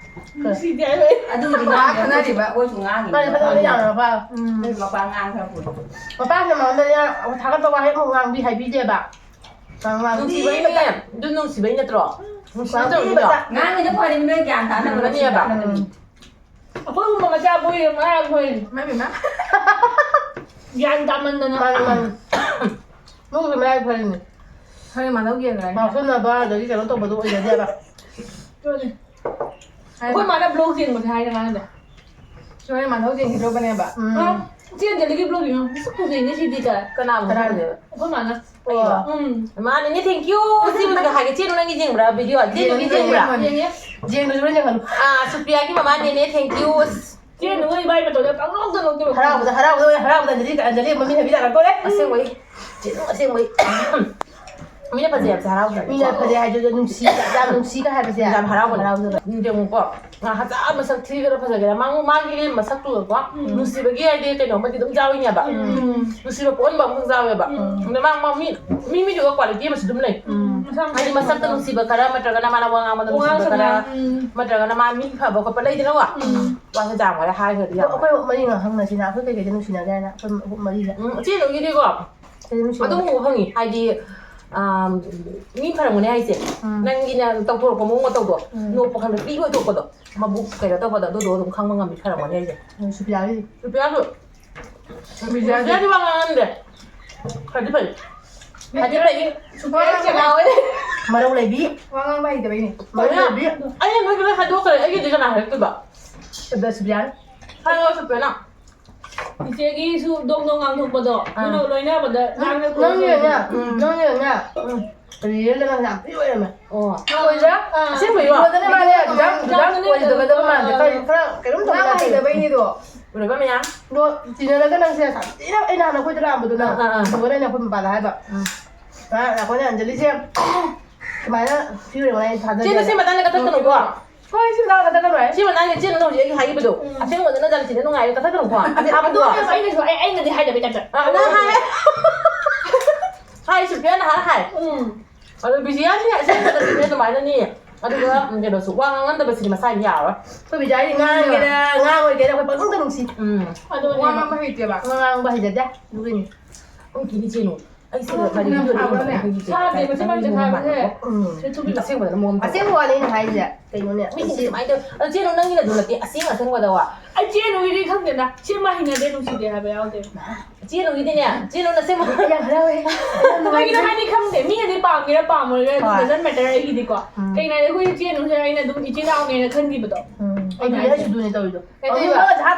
ꯅꯨꯡꯁꯤꯗꯦ ꯍꯥꯏꯕ꯫ ꯑꯗꯨꯕꯨꯗꯤ ꯉꯥꯡ ꯈꯟꯅꯔꯤꯕ ꯑꯩꯈꯣꯏꯁꯨ ꯉꯥꯡꯉꯤꯅꯦ꯫ ꯃꯥꯅꯦ, ꯈꯟꯅꯕ ꯌꯥꯝꯃꯦꯕ꯫ ꯎꯝ꯫ ꯑꯩꯁꯨ ꯃꯄꯥ ꯉꯥꯡ ꯈꯔ ꯄꯨꯔꯛꯑꯣ꯫ ꯃꯄꯥꯁꯤꯅ ꯃꯉꯣꯟꯗ ꯊꯥꯒꯠꯄ ꯋꯥꯍꯩ ꯑꯃꯨꯛ ꯉꯥꯡꯕꯤ ꯍꯥꯏꯕꯤꯗꯦꯕ꯫ ꯉꯥꯡ-, ꯉꯥꯡ-, ꯅꯨꯡꯁꯤꯕꯩꯅꯦ꯫ ꯑꯗꯨ ꯅꯨꯡꯁꯤꯕꯩ ꯅꯠꯇ꯭ꯔꯣ? ꯅꯨꯡꯁꯤꯕꯩ ꯇꯧꯔꯤꯗꯣ꯫ ꯉꯥꯡꯕ ꯉꯥꯡꯉꯤꯗꯣ ꯐꯔꯤꯕꯅꯦ, ꯒ꯭ꯌꯥꯟ ꯇꯥꯅꯕ ꯎꯝ, ꯂꯧꯁꯤꯡ ꯑꯗꯨꯅꯦꯕ꯫ ꯇꯥꯅꯕꯅꯤ꯫ ꯑꯩꯈꯣꯏꯒꯨꯝꯕ ꯃꯆꯥ ꯄꯣꯛꯏ ꯃꯔꯥꯏ ꯐꯔꯤꯅꯤ꯫ ꯏꯃꯥ ꯏꯕꯦꯝꯃ꯫ ꯒ꯭ꯌꯥꯟ ꯇꯥꯃꯟꯗꯅ꯫ ꯃꯥꯅꯤ, ꯃꯥꯅꯤ꯫ ꯅꯣꯏꯒꯤ ꯃꯔꯥꯏ ꯐꯔꯤꯅꯤ꯫ ꯍꯣꯏ, ꯃꯥꯅꯧ ꯌꯦꯡꯉꯅꯤ꯫ ꯉꯥꯎꯁꯟꯅꯕ ꯑꯗꯒꯤ ꯀꯩꯅꯣ ꯇꯧꯕꯗꯣ ꯑꯣꯏꯖꯗꯦꯕ꯫ ꯑꯩꯈꯣꯏ ꯃꯥꯅ ꯕ꯭ꯂꯣꯛ ꯆꯦꯟꯕꯁꯦ ꯍꯥꯏꯔꯦ ꯃꯥꯅꯅꯦ꯫ ꯁꯣꯏ ꯃꯥꯅ ꯍꯧꯖꯤꯛ ꯌꯦꯡꯈꯤꯗ꯭ꯔꯣꯕꯅꯦꯕ꯫ ꯎꯝ꯫ ꯑ, ꯆꯦꯟ ꯆꯦꯟꯗꯒꯤ ꯕ꯭ꯂꯣꯛ ꯌꯦꯡꯉꯣ꯫ ꯃꯁꯛ ꯐꯖꯩꯅꯦ ꯁꯤꯗꯤ ꯀꯥꯏ꯫ ꯀꯅꯥꯕꯨ ꯀꯅꯥꯅꯣ? ꯈꯪꯗꯦꯕ? ꯑꯩꯈꯣꯏ ꯃꯥꯅ꯫ ꯑꯣ꯫ ꯎꯝ꯫ ꯃꯥꯅꯅꯦ, "Thank you" ꯁꯤꯕꯨꯗ ꯍꯥꯏꯒꯦ꯫ ꯆꯦꯅꯨ, ꯅꯪꯒꯤ ꯌꯦꯡꯕ꯭ꯔꯥ? ꯚꯤꯗꯤꯑꯣ ꯆꯦꯅꯨꯒꯤ ꯌꯦꯡꯕ꯭ꯔꯥ? ꯌꯦꯡꯉꯦ꯫ ꯌꯦꯡꯗ꯭ꯔꯁꯨ ꯂꯣꯏ ꯌꯦꯡꯍꯜꯂꯨ꯫ ꯑꯥ, ꯁꯨꯄ꯭ꯔꯤꯌꯥꯒꯤ ꯃꯃꯥꯅꯦꯅꯦ, "Thank you"꯫ ꯆꯦꯅꯨ, ꯏꯕꯥꯏ ꯃꯇꯧꯗ ꯄꯪꯅꯣꯛꯇ ꯅꯣꯛꯇꯦꯕ꯫ ꯍꯔꯥꯎꯕꯗ, ꯍꯔꯥꯎꯕꯗ, ꯍꯔꯥꯎꯕꯗ ꯑꯟꯖꯂꯤ, ꯑꯟꯖꯂꯤ ꯃꯃꯤꯠ ꯍꯥꯏꯕꯤ ꯇꯥꯔꯛꯇꯣꯔꯦ꯫ ꯑꯁꯦꯡꯕꯩ꯫ ꯆꯦꯅꯨ, ꯑꯁꯦꯡꯕꯩ꯫ ꯃꯤꯅ ꯐꯖꯩ ꯍꯥꯏꯕꯁꯦ ꯍꯔꯥꯎꯗ꯭ꯔꯥ? ꯃꯤꯅ ꯐꯖꯩ ꯍꯥꯏꯗꯨꯗ ꯅꯨꯡꯁꯤ, ꯌꯥꯝ ꯅꯨꯡꯁꯤꯒ ꯍꯥꯏꯕꯁꯦ ꯌꯥꯝ ꯍꯔꯥꯎꯕꯅꯦ꯫ ꯍꯔꯥꯎꯖꯕ꯫ ꯌꯦꯡꯉꯨꯀꯣ, ꯉꯥ ꯍꯖꯥ ꯃꯁꯛ ꯊꯤꯒꯦꯔꯥ ꯐꯖꯒꯦꯔꯥ, ꯃꯥ-, ꯃꯥꯒꯤ ꯃꯁꯛꯇꯨꯒꯀꯣ, ꯎꯝ꯫ ꯅꯨꯡꯁꯤꯕꯒꯤ ꯍꯥꯏꯗꯤ ꯀꯩꯅꯣꯝꯃꯗꯤ ꯑꯗꯨꯝ ꯌꯥꯎꯔꯤꯅꯦꯕ꯫ ꯎꯝ꯫ ꯅꯨꯡꯁꯤꯕ ꯄꯣꯛꯍꯟꯕ ꯑꯃꯈꯛ ꯌꯥꯎꯋꯦꯕ꯫ ꯎꯝ꯫ ꯑꯗ ꯃꯥ, ꯃꯥ ꯃꯤ, ꯃꯤ ꯃꯤꯗꯨꯒ quality ꯑꯃꯁꯨ ꯑꯗꯨꯝ ꯂꯩ꯫ ꯎꯝ꯫ ꯍꯥꯏꯗꯤ ꯃꯁꯛꯇ ꯅꯨꯡꯁꯤꯕ ꯈꯔ, ꯅꯠꯇ꯭ꯔꯒꯅ ꯃꯥꯅ ꯋꯥ ꯉꯥꯡꯕꯗ ꯋꯥ ꯅꯨꯡꯁꯤꯕ ꯈꯔ, ꯉꯥꯡꯕ, ꯎꯝ꯫ ꯅꯠꯇ꯭ꯔꯒꯅ ꯃꯥ ꯃꯤ ꯐꯕ ꯈꯣꯠꯄ ꯂꯩꯗꯅꯀꯣ꯫ ꯎꯝ꯫ ꯋꯥꯁꯦ ꯆꯥꯝꯃ ꯈꯔ ꯍꯥꯏꯈ꯭ꯔꯗꯤ ꯑꯗꯣ ꯌꯥꯝ ꯑꯩꯈꯣꯏ ꯃꯔꯤ ꯉꯥꯛ ꯍꯪꯅꯁꯤꯅ, ꯑꯩꯈꯣꯏ ꯀꯩꯀꯩꯗ ꯅꯨꯡꯁꯤꯅꯒꯦ ꯍꯥꯏꯅ ꯑꯩꯈꯣꯏ ꯑꯍꯨꯝ ꯃꯔꯤꯗ꯫ ꯎꯝ, ꯏꯆꯦ ꯅꯣꯏꯒꯤꯗꯤꯀꯣ, ꯀꯩꯗ ꯅꯨꯡꯁꯤꯅꯒꯦ? ꯑꯗꯨꯝ ꯎꯕ ꯐꯪꯉꯤ꯫ ꯍꯥꯏꯗꯤ, ꯑꯥꯝ, ꯃꯤ ꯐꯔꯝꯒꯅꯤ ꯍꯥꯏꯁꯦ꯫ ꯎꯝ꯫ ꯅꯪꯒꯤꯅ ꯇꯧꯊꯣꯔꯛꯄ ꯃꯑꯣꯡ ꯃꯇꯧꯗꯣ, ꯎꯝ꯫ ꯅꯣꯛꯄ ꯈꯪꯗ ꯄꯤ ꯑꯣꯏꯊꯣꯛꯄꯗꯣ, ꯃꯕꯨꯛ ꯀꯩꯅꯣ ꯇꯧꯕꯗꯣ, ꯑꯗꯨꯗꯣ ꯑꯗꯨꯝ ꯈꯪꯕ ꯉꯝꯃꯤ ꯐꯔꯝꯒꯅꯤ ꯍꯥꯏꯁꯦ꯫ ꯎꯝ, ꯁꯨꯄ꯭ꯔꯤꯌꯥꯒꯤꯗꯤ? ꯁꯨꯄ꯭ꯔꯤꯌꯥꯁꯨ꯫ ꯁꯨꯄ꯭ꯔꯤꯌꯥꯗꯤ? ꯁꯨꯄ꯭ꯔꯤꯌꯥꯗꯤ ꯋꯥ ꯉꯥꯡꯍꯟꯗꯦ꯫ ꯐꯗꯤ ꯐꯩ꯫ ꯐꯗꯤ ꯐꯩ꯫ ꯁꯨꯄ꯭ꯔꯤꯌꯥ ꯌꯥꯝ ꯉꯥꯎꯋꯦ꯫ ꯃꯔꯧ ꯂꯩꯕꯤ꯫ ꯋꯥ ꯉꯥꯡꯕ ꯍꯩꯇꯕꯩꯅꯦ꯫ ꯃꯔꯧ ꯂꯩꯕꯤ꯫ ꯑꯩꯅ ꯅꯣꯏꯒꯤ ꯂꯣꯏ ꯍꯥꯏꯗꯣꯛꯈ꯭ꯔꯦ꯫ ꯑꯩꯒꯤꯗꯤ ꯀꯅꯥ ꯍꯥꯏꯔꯛꯇꯣꯏꯕ? ꯁꯨꯄ꯭ꯔꯤꯌꯥ, ꯁꯨꯄ꯭ꯔꯤꯌꯥꯅ꯫ ꯍꯥꯏꯔꯛꯑꯣ, ꯁꯨꯄ꯭ꯔꯤꯌꯥꯅ꯫ ꯏꯆꯦꯒꯤꯁꯨ ꯗꯣꯡ ꯗꯣꯡ ꯉꯥꯡꯊꯣꯛꯄꯗꯣ, ꯑꯥ꯫ ꯑꯗꯨꯅ ꯂꯣꯏꯅꯕꯗ ꯅꯪ, ꯉꯥꯡꯅ ꯅꯪꯒꯤꯅꯦ, ꯎꯝ꯫ ꯅꯪꯒꯤꯅꯦ, ꯎꯝ꯫ ꯔꯤꯌꯦꯜꯗ ꯅꯪ ꯌꯥꯝ ꯊꯤ ꯑꯣꯏꯔꯝꯃꯦ꯫ ꯑꯣ꯫ ꯑꯣꯏꯗ꯭ꯔꯥ? ꯑꯥ꯫ ꯑꯁꯦꯡꯕꯩꯔꯣ? ꯔꯤꯌꯦꯜꯗꯅꯦ ꯃꯥꯅꯦ, ꯌꯥꯝ ꯗꯥꯛ, ꯗꯥꯛ ꯗꯥꯛ ꯑꯣꯏꯗꯕꯗꯕ ꯃꯥꯟꯗꯦ꯫ ꯀꯔꯤ, ꯈꯔ ꯀꯩꯅꯣꯝ ꯇꯧꯕ ꯉꯥꯡ ꯇꯥꯏꯞ ꯇꯧꯋꯦ꯫ ꯍꯩꯇꯕꯩꯅꯤꯗꯣ꯫ ꯎꯔꯕ ꯃꯌꯥꯝ? ꯑꯗꯣ ꯇꯤꯟꯅꯔꯒ ꯅꯪꯁꯦ ꯁꯥꯊꯤꯅ ꯑꯩ ꯅꯍꯥꯟ ꯑꯩꯈꯣꯏꯗ ꯂꯥꯛꯑꯝꯕꯗꯨꯅ ꯑꯥ, ꯑꯥ, ꯑꯥ꯫ ꯇꯧꯕꯅ ꯑꯩꯅ ꯑꯩꯈꯣꯏ ꯃꯄꯥꯗ ꯍꯥꯏꯕ꯫ ꯎꯝ꯫ ꯉꯔꯥꯡ ꯑꯩꯈꯣꯏꯅ ꯑꯟꯖꯂꯤꯁꯦ ꯁꯨꯃꯥꯏꯅ ꯐꯤꯔꯣꯏ ꯃꯉꯥꯏ ꯊꯥꯗꯔꯦ꯫ ꯆꯦ, ꯅꯆꯦ ꯃꯇꯥꯡꯗ ꯀꯛꯊꯠꯀꯅꯨꯀꯣ꯫ ꯍꯣꯏ, ꯁꯤ ꯃꯇꯥꯡꯗ ꯀꯛꯊꯠꯀꯅꯨ ꯍꯥꯏ꯫ ꯁꯤ ꯃꯇꯥꯡꯗ ꯆꯦ, ꯅꯪ ꯍꯧꯖꯤꯛ ꯑꯩꯒꯤ ꯍꯥꯏꯈꯤꯕꯗꯣ꯫ ꯎꯝ꯫ ꯑꯁꯦꯡꯕꯗꯅ ꯖꯥꯟꯁꯤꯅ ꯅꯨꯡꯉꯥꯏꯔꯦ, ꯀꯛꯊꯠꯀꯅꯨꯀꯣ꯫ ꯑꯗꯨ ꯑꯩꯅꯁꯨ, ꯑꯩ, ꯑꯩꯅꯗꯤ ꯍꯥꯏꯗꯕꯩ ꯇꯥꯏꯞꯇ꯫ ꯑꯥ, ꯅꯪ ꯍꯥꯏ꯫ ꯍꯥꯏ, ꯁꯨꯄ꯭ꯔꯤꯌꯥꯅ ꯍꯥꯏ, ꯍꯥꯏ꯫ ꯎꯝ꯫ ꯑꯗꯣ ꯕꯤꯖꯤꯌꯥꯁꯤꯅ ꯑꯁꯦꯡꯕꯗꯁꯨꯅꯦ ꯑꯗꯨꯃꯥꯏꯅꯅꯤ꯫ ꯑꯗꯨꯒ, ꯎꯝ, ꯀꯩꯅꯣꯁꯨ, ꯋꯥ ꯉꯥꯡꯍꯟꯗꯕꯁꯤꯗꯤ ꯃꯁꯥꯒꯤ ꯌꯥꯔꯔꯣꯏ꯫ ꯑꯩꯈꯣꯏ ꯕꯤꯖꯤꯌꯥꯗꯤ ꯉꯥꯡꯒꯦꯔꯥ, ꯉꯥꯡꯉꯣꯏꯒꯦꯔꯥ, ꯑꯩꯈꯣꯏ ꯄꯪꯅꯨꯡꯗ ꯅꯨꯡꯁꯤ꯫ ꯎꯝ꯫ ꯑꯗꯨꯅꯦꯕ꯫ ꯋꯥ ꯉꯥꯡꯕ ꯍꯩꯇꯦꯕ꯫ ꯉꯥꯡꯕ ꯍꯩꯖꯗꯦ, ꯑꯗꯨꯒꯤꯅꯤ꯫ ꯑꯩꯈꯣꯏ ꯀꯤꯅꯤ ꯆꯦꯅꯨ꯫ ꯑꯩ ꯁꯤꯗ ꯀꯔꯤ ꯌꯥꯝ ꯐꯥꯕ꯭ꯔꯅꯦ? ꯁꯥꯗꯦ, ꯃꯆꯤꯟ ꯃꯆꯤꯟ ꯍꯥꯏꯕꯁꯦ꯫ ꯎꯝ꯫ ꯁꯦ ꯊꯨꯕꯤꯔꯣ꯫ ꯑꯁꯦꯡꯕꯗ ꯃꯑꯣꯡ ꯑꯃ ꯇꯧꯋꯦ꯫ ꯑꯁꯦꯡꯕ ꯋꯥꯅꯤ ꯑꯩꯅ ꯍꯥꯏꯁꯦ꯫ ꯀꯩꯅꯣꯅꯦ? ꯃꯤꯁꯤꯡꯁꯦ ꯁꯨꯃꯥꯏꯅ ꯇꯧ-, ꯑꯗꯣ ꯆꯦ ꯅꯪ ꯅꯪꯒꯤꯅ ꯑꯗꯨ ꯅꯠꯇꯦ, ꯑꯁꯦꯡ ꯑꯁꯦꯡꯕꯗ ꯋꯥ꯫ ꯑꯩ ꯆꯦ ꯅꯨꯡꯒꯤꯗꯤ ꯈꯪꯗꯦꯗ꯫ ꯁꯦꯝꯕ ꯍꯩꯅꯗꯦ, ꯅꯨꯡꯁꯤꯗꯦ ꯍꯥꯏꯕ ꯌꯥꯎꯗꯦ꯫ ꯆꯦ ꯅꯨꯡꯒꯤꯗꯤꯅꯦ, ꯆꯦ ꯅꯨꯡꯅ ꯁꯦꯝꯕ꯫ ꯌꯥꯝ ꯍꯔꯥꯎꯋꯦ꯫ ꯌꯥꯝ ꯅꯨꯡꯉꯥꯏꯖꯩ꯫ ꯀꯩꯒꯤꯅꯣ ꯍꯥꯏꯗꯤ ꯈꯪꯗꯦ, ꯃꯤꯅꯗꯤ ꯄꯥꯝꯒꯦꯔꯥ ꯄꯥꯝꯃꯣꯏꯒꯦꯔꯥ, ꯑꯗꯨ ꯍꯣꯏ꯫ Doesn't matter ꯑꯩꯒꯤꯗꯤꯀꯣ꯫ ꯎꯝ꯫ ꯀꯩꯒꯤꯅꯣ ꯍꯥꯏꯗꯤ ꯑꯩꯈꯣꯏ ꯆꯦ ꯅꯨꯡꯁꯦ ꯑꯩꯅ ꯑꯗꯨꯝ ꯏꯆꯤꯜ ꯏꯅꯥꯎꯅꯦꯅ ꯈꯟꯈꯤꯕꯗꯣ꯫ ꯎꯝ꯫ ꯑꯩꯅ ꯑꯗꯨꯅꯦ ꯍꯥꯏꯁꯦ꯫ ꯑꯩꯁꯨ ꯑꯗꯨꯅꯦ ꯇꯧꯔꯤꯗꯣ꯫ ꯀꯩꯗꯧꯕ?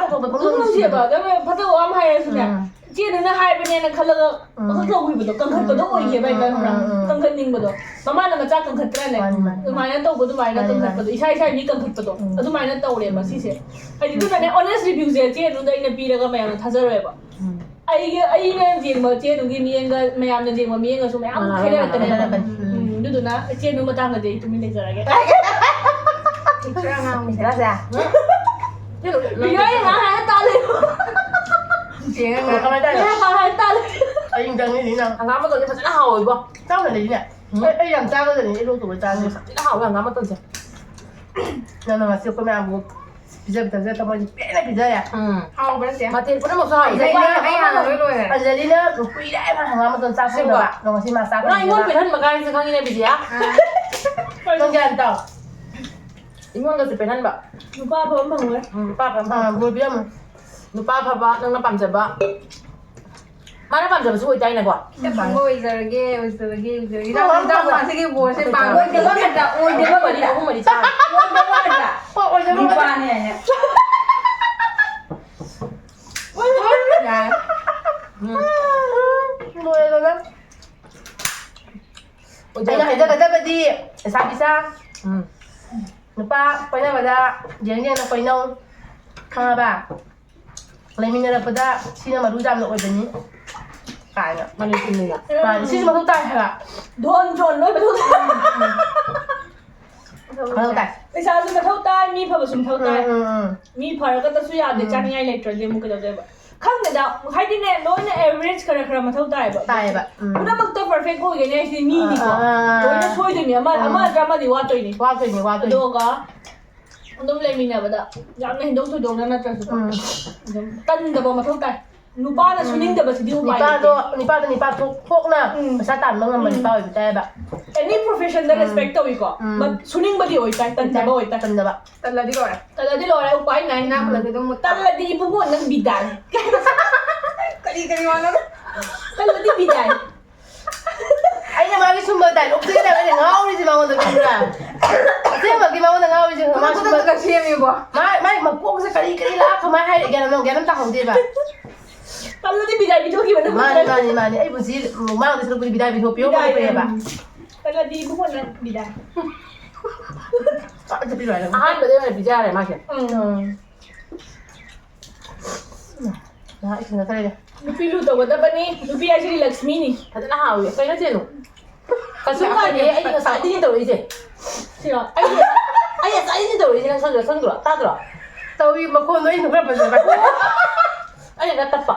ꯑꯗꯨꯝ ꯅꯨꯡꯁꯤꯌꯦꯕ꯫ ꯑꯗꯨꯝ ꯐꯠꯇꯕ ꯋꯥ ꯑꯃ ꯍꯥꯏꯔꯁꯨꯅꯦ꯫ ꯎꯝ꯫ ꯆꯦꯗꯨꯅ ꯍꯥꯏꯕꯅꯦꯅ ꯈꯜꯂꯒ ꯎꯝ꯫ ꯄꯪꯇꯧ ꯇꯧꯕꯤꯕꯗꯣ, ꯀꯟꯈꯠꯄꯗꯣ ꯎꯝ, ꯑꯣꯏꯒꯦꯕ ꯎꯝ, ꯑꯩꯅ ꯎꯝ, ꯈꯪꯕ꯭ꯔꯥ? ꯎꯝ, ꯎꯝ꯫ ꯀꯟꯈꯠꯅꯤꯡꯕꯗꯣ꯫ ꯃꯃꯥꯅ ꯃꯆꯥ ꯀꯟꯈꯠꯇ꯭ꯔꯥꯅꯦ? ꯃꯥꯅꯤ, ꯃꯥꯅꯤ꯫ ꯑꯗꯨꯃꯥꯏꯅ ꯇꯧꯕ, ꯑꯗꯨꯃꯥꯏꯅ ꯃꯥꯅꯤ, ꯀꯟꯈꯠꯄꯗꯣ, ꯃꯥꯅꯤ꯫ ꯏꯁꯥ ꯏꯁꯥ ꯃꯤ ꯀꯟꯈꯠꯄꯗꯣ, ꯎꯝ꯫ ꯑꯗꯨꯃꯥꯏꯅ ꯇꯧꯔꯦꯕ ꯁꯤꯁꯦ꯫ ꯍꯥꯏꯗꯤ, ꯑꯗꯨꯅꯅꯦ, honest reviewꯁꯦ ꯆꯦꯗꯨꯗ ꯑꯩꯅ ꯄꯤꯔꯒ ꯃꯌꯥꯝꯅ ꯊꯥꯖꯔꯣꯏꯕ꯫ ꯎꯝ꯫ ꯑꯩꯒ, ꯑꯩꯅ ꯌꯦꯡꯕ ꯆꯦꯗꯨꯒꯤ ꯃꯤꯠꯌꯦꯡꯒ ꯃꯌꯥꯝꯅ ꯌꯦꯡꯕ ꯃꯤꯠꯌꯦꯡꯒꯁꯨ ꯃꯌꯥꯝ ꯃꯥꯟꯅꯔꯣꯏ, ꯈꯦꯠꯅꯔꯛꯀꯅꯦꯕ꯫ ꯃꯥꯟꯅꯔꯣꯏ꯫ ꯎꯝ꯫ ꯎꯝ, ꯑꯗꯨꯗꯨꯅ ꯆꯦꯗꯨ ꯃꯇꯥꯡꯗꯗꯤ ꯑꯩ ꯇꯨꯃꯤꯟ ꯂꯩꯖꯔꯒꯦ꯫ ꯈꯔ ꯉꯥꯡꯉꯨꯁꯦ꯫ ꯔꯥꯖꯥ꯫ ꯆꯦꯗꯨ, ꯕꯤꯅꯣꯏ ꯉꯥꯏꯍꯥꯛ ꯍꯥꯏꯔ ꯇꯥ ꯂꯩꯌꯨ꯫ ꯆꯦ ꯉꯥꯏꯍꯥꯛ ꯀꯃꯥꯏꯅ ꯇꯧꯔꯤꯅꯣ? ꯉꯥꯏꯍꯥꯛ ꯍꯥꯏꯔ ꯇꯥ ꯂꯩꯌꯨ꯫ ꯑꯩ ꯆꯪꯉꯤꯅꯤ ꯅꯪ꯫ ꯍꯪꯒꯥꯝ ꯃꯇꯣꯟꯁꯦ ꯐꯖꯅ ꯍꯥꯎꯋꯦꯕꯣ꯫ ꯆꯥꯎꯅ ꯂꯩꯅꯦ꯫ ꯎꯝ꯫ ꯑꯩ, ꯑꯩ ꯌꯥꯝ ꯆꯥꯒꯗꯕꯅꯤ, ꯑꯩ ꯂꯣꯛ ꯇꯧꯕ ꯆꯥꯒꯦ꯫ ꯎꯝ, ꯐꯖꯅ ꯍꯥꯎꯋꯦ ꯍꯪꯒꯥꯝ ꯃꯇꯣꯟꯁꯦ꯫ ꯅꯪꯅ ꯉꯁꯤ ꯑꯩꯈꯣꯏ ꯃꯌꯥꯝꯕꯨ ꯄꯤꯖꯕꯤ ꯊꯛꯆ ꯊꯃꯣꯏꯁꯦ ꯄꯦꯟꯅ ꯄꯤꯖꯔꯦ꯫ ꯎꯝ꯫ ꯍꯥꯎꯕ꯭ꯔꯥ, ꯆꯦ? ꯃꯊꯦꯜ ꯄꯨꯝꯅꯃꯛꯁꯨ ꯍꯥꯎꯋꯦ꯫ ꯑꯩ, ꯑꯩ, ꯑꯩ ꯍꯥꯟꯅ ꯂꯣꯏ ꯂꯣꯏꯔꯦ꯫ ꯑꯟꯖꯂꯤꯅ ꯀꯨꯏꯔꯦ ꯃꯥ ꯍꯪꯒꯥꯝ ꯃꯇꯣꯟ ꯆꯥ ꯑꯁꯦꯡꯕ? ꯐꯪꯗꯕ꯫ ꯑꯗꯣ ꯉꯁꯤ ꯃꯥ ꯆꯥ ꯅꯪ ꯑꯩꯉꯣꯟꯗ ꯐꯪꯉꯦꯕ꯫ ꯄꯦꯟꯍꯟꯕ ꯀꯥꯏꯁꯦ ꯈꯪꯉꯤꯅꯦ, ꯕꯤꯖꯤꯌꯥ꯫ ꯑꯥ꯫ ꯅꯪ ꯒ꯭ꯌꯥꯟ ꯇꯥꯎ꯫ ꯑꯩꯉꯣꯟꯗꯁꯨ ꯄꯦꯟꯍꯟꯕ꯫ ꯅꯨꯄꯥ ꯑꯐꯕ ꯑꯃ ꯐꯪꯉꯨꯔꯦ꯫ ꯎꯝ, ꯅꯨꯄꯥ ꯑꯐꯕ ꯑꯃ ꯑꯥ, ꯐꯪꯉꯨꯔꯦ꯫ ꯕꯣꯔ ꯄꯤꯔꯝꯃꯨ꯫ ꯅꯨꯄꯥ ꯑꯐꯕ, ꯅꯪꯅ ꯄꯥꯝꯖꯕ꯫ ꯃꯥꯅ ꯄꯥꯝꯖꯕꯁꯨ ꯑꯣꯏꯗꯥꯏꯅꯦꯀꯣ? ꯈꯤꯇꯪ ꯄꯥꯝꯕ ꯑꯣꯏꯖꯔꯒꯦ, ꯑꯣꯏꯖꯔꯒꯦ, ꯑꯣꯏꯖꯔꯒꯦ꯫ ꯏꯇꯥꯎ, ꯏꯇꯥꯎ, ꯉꯁꯤꯒꯤ ꯕꯣꯔꯁꯦ ꯄꯥꯝꯕ ꯑꯣꯏꯗꯕ ꯉꯥꯛꯇ, ꯑꯣꯏꯗꯕ ꯉꯥꯛꯇ꯫ ꯑꯍꯨꯝ ꯃꯔꯤ ꯆꯥꯔꯦ꯫ ꯑꯣꯏꯗꯕ ꯉꯥꯛꯇ꯫ ꯍꯣꯏ, ꯑꯣꯏꯗꯕ ꯉꯥꯛꯇ꯫ ꯅꯨꯄꯥꯅꯦ ꯍꯥꯏꯅ꯫ ꯌꯥꯔꯦ꯫ ꯎꯝ꯫ ꯂꯣꯏꯔꯦꯗꯅ꯫ ꯑꯩꯅ ꯑꯣꯏꯗꯕ꯫ ꯍꯥꯏꯖꯒꯗꯕꯗꯤ, ꯂꯩꯁꯥꯕꯤꯁꯥ, ꯎꯝ꯫ ꯅꯨꯄꯥ ꯀꯣꯏꯅꯕꯗ ꯌꯦꯡ ꯌꯦꯡꯅ ꯀꯣꯏꯅꯧ, ꯈꯪꯉꯕ? ꯂꯩꯃꯤꯟꯅꯔꯛꯄꯗ ꯁꯤꯅ ꯃꯔꯨ ꯌꯥꯝꯅ ꯑꯣꯏꯕꯅꯤ ꯀꯥꯏꯅ꯫ ꯃꯥꯅꯦ, ꯆꯨꯝꯃꯤꯅ꯫ ꯃꯥꯅꯦ, ꯁꯤꯁꯨ ꯃꯊꯧ ꯇꯥꯏ ꯍꯥꯏꯕ꯫ ꯙꯣꯟ, ꯙꯣꯟ, ꯂꯣꯏ ꯃꯊꯧ ꯇꯥꯏ꯫ ꯃꯊꯧ ꯇꯥꯏ꯫ ꯄꯩꯁꯥꯁꯨ ꯃꯊꯧ ꯇꯥꯏ, ꯃꯤ ꯐꯕꯁꯨ ꯃꯊꯧ ꯇꯥꯏ꯫ ꯎꯝ, ꯎꯝ, ꯎꯝ꯫ ꯃꯤ ꯐꯔꯒꯇꯁꯨ ꯌꯥꯗꯦ, ꯎꯝ꯫ ꯆꯥꯅꯤꯡꯉꯥꯏ ꯂꯩꯇ꯭ꯔꯗꯤ ꯑꯃꯨꯛ ꯀꯩꯗꯧꯗꯣꯏꯕ? ꯈꯪꯗꯦꯗ, ꯍꯥꯏꯗꯤꯅꯦ, ꯂꯣꯏꯅ average ꯈꯔ ꯈꯔ ꯃꯊꯧ ꯇꯥꯏꯌꯦꯕ꯫ ꯇꯥꯏꯌꯦꯕ, ꯎꯝ꯫ ꯄꯨꯝꯅꯃꯛꯇ perfect ꯑꯣꯏꯒꯅꯤ ꯍꯥꯏꯁꯤꯗꯤ ꯃꯤꯅꯤꯀꯣ꯫ ꯑꯥ, ꯑꯥ, ꯑꯥ, ꯂꯣꯏꯅ ꯑꯥ꯫ ꯁꯣꯏꯗꯣꯏꯅꯤ, ꯑꯃ, ꯎꯝ꯫ ꯑꯃ ꯅꯠꯇ꯭ꯔ ꯑꯃꯗꯤ ꯋꯥꯠꯇꯣꯏꯅꯤ꯫ ꯋꯥꯠꯇꯣꯏꯅꯤ, ꯋꯥꯠꯇꯣꯏꯅꯤ꯫ ꯑꯗꯨꯒ ꯑꯗꯨꯝ ꯂꯩꯃꯤꯟꯅꯕꯗ ꯌꯥꯝꯅ ꯍꯦꯟꯗꯣꯛ ꯊꯣꯏꯗꯣꯛꯅ ꯅꯠꯇ꯭ꯔꯁꯨꯀꯣ, ꯎꯝ꯫ ꯑꯗꯨꯝ ꯇꯟꯗꯕ ꯃꯊꯧ ꯇꯥꯏ꯫ ꯅꯨꯄꯥꯅ ꯁꯨꯅꯤꯡꯗꯕꯁꯤꯗꯤ ꯎꯄꯥꯏ ꯅꯨꯄꯥꯗꯣ ꯂꯩꯇꯦ꯫ ꯅꯨꯄꯥꯗꯣ ꯅꯤꯄꯥ ꯊꯣꯛ ꯊꯣꯛꯅ ꯎꯝ꯫ ꯄꯩꯁꯥ ꯇꯥꯟꯕ ꯉꯝꯕ ꯎꯝ꯫ ꯅꯨꯄꯥ ꯑꯣꯏꯕ ꯇꯥꯏꯌꯦꯕ꯫ Any profession the um. Respect ꯇꯧꯏꯀꯣ꯫ Um. But ꯁꯨꯅꯤꯡꯕꯗꯤ ꯑꯣꯏꯇꯥꯏ, ꯇꯟꯗꯕ ꯑꯣꯏꯇꯥꯏ꯫ ꯇꯟꯗꯕ꯫ ꯇꯜꯂꯗꯤ ꯂꯣꯏꯔꯦ꯫ ꯇꯜꯂꯗꯤ ꯂꯣꯏꯔꯦ, ꯎꯄꯥꯏ ꯅꯥꯏ꯫ ꯏꯅꯥꯛ ꯈꯨꯜꯂꯗꯤ ꯑꯗꯨꯝ ꯃꯨꯠ ꯇꯜꯂꯗꯤ ꯏꯕꯨꯡꯉꯣ ꯅꯪ ꯕꯤꯗꯥꯏ꯫ ꯀꯔꯤ ꯀꯔꯤ ꯋꯥꯅꯣ? ꯇꯜꯂꯗꯤ ꯕꯤꯗꯥꯏ꯫ ꯑꯩꯅ ꯃꯥꯒꯤ ꯁꯨꯝꯕ dialogue ꯁꯤꯅ ꯑꯩꯅ ꯉꯥꯎꯔꯤꯁꯦ ꯃꯉꯣꯟꯗ ꯈꯪꯕ꯭ꯔꯥ? ꯑꯁꯦꯡꯕꯒꯤ ꯃꯉꯣꯟꯗ ꯉꯥꯎꯔꯤꯁꯦ ꯃꯥ ꯈꯨꯗꯛ ꯁꯨꯝꯕ ꯈꯨꯗꯛꯇ ꯁꯦꯝꯃꯤꯕꯣ꯫ ꯃꯥ-, ꯃꯥꯏ ꯃꯀꯣꯛꯁꯦ ꯀꯔꯤ ꯀꯔꯤ ꯂꯥꯛ ꯀꯃꯥꯏ ꯍꯥꯏꯔꯤ ꯒ꯭ꯌꯥꯟ ꯑꯃ, ꯒ꯭ꯌꯥꯟ ꯑꯃ ꯇꯥꯍꯧꯗꯦꯕ꯫ ꯇꯜꯂꯗꯤ ꯕꯤꯗꯥꯏ ꯄꯤꯊꯣꯛꯈꯤꯕꯅ ꯃꯥꯅꯤ, ꯐꯔꯦ꯫ ꯃꯥꯅꯤ, ꯃꯥꯅꯤ꯫ ꯑꯩ ꯄꯨꯟꯁꯤ ꯃꯥꯡꯗ ꯁꯔꯨꯛꯄꯨꯗꯤ ꯕꯤꯗꯥꯏ ꯄꯤꯊꯣꯛꯄꯤꯌꯣ ꯕꯤꯗꯥꯏ, ꯐꯩꯌꯦꯕ꯫ ꯎꯝ꯫ ꯇꯜꯂꯗꯤ ꯏꯕꯨꯡꯉꯣ ꯅꯪ ꯕꯤꯗꯥꯏ꯫ ꯆꯥꯛ ꯆꯠꯄꯤꯔꯣ ꯍꯥꯏꯔꯒ꯫ ꯑꯍꯥꯟꯕꯗ ꯑꯣꯏꯅ ꯄꯤꯖꯔꯦ ꯃꯥꯁꯦ꯫ ꯎꯝ꯫ ꯎꯝ꯫ ꯉꯥꯏꯍꯥꯛ ꯏꯁꯤꯡ ꯊꯛꯆꯔꯒꯦ꯫ ꯅꯨꯄꯤ ꯂꯨ ꯇꯧꯒꯗꯕꯅꯤ꯫ ꯅꯨꯄꯤ ꯍꯥꯏꯁꯤꯗꯤ ꯂꯛꯁꯃꯤꯅꯤ꯫ ꯐꯖꯅ ꯍꯥꯎꯋꯤ꯫ ꯀꯩꯅꯣ ꯆꯦꯅꯨ? ꯀꯩꯁꯨ ꯀꯥꯏꯗꯦ꯫ ꯑꯩ ꯉꯁꯥꯏꯗꯒꯤ ꯇꯧꯔꯛꯏꯁꯦ꯫ ꯁꯤꯔꯣ? ꯑꯩ, ꯑꯩ ꯉꯁꯥꯏꯗꯒꯤ ꯇꯧꯔꯛꯏꯁꯦ ꯅꯪ ꯈꯪꯗ꯭ꯔꯣ? ꯈꯪꯗ꯭ꯔꯣ? ꯇꯥꯗ꯭ꯔꯣ? ꯇꯧꯏ, ꯃꯈꯣꯟꯗꯣ ꯑꯩꯅ ꯈꯔ ꯐꯖꯅ ꯑꯩꯅ ꯈꯔ ꯇꯞꯄ꯫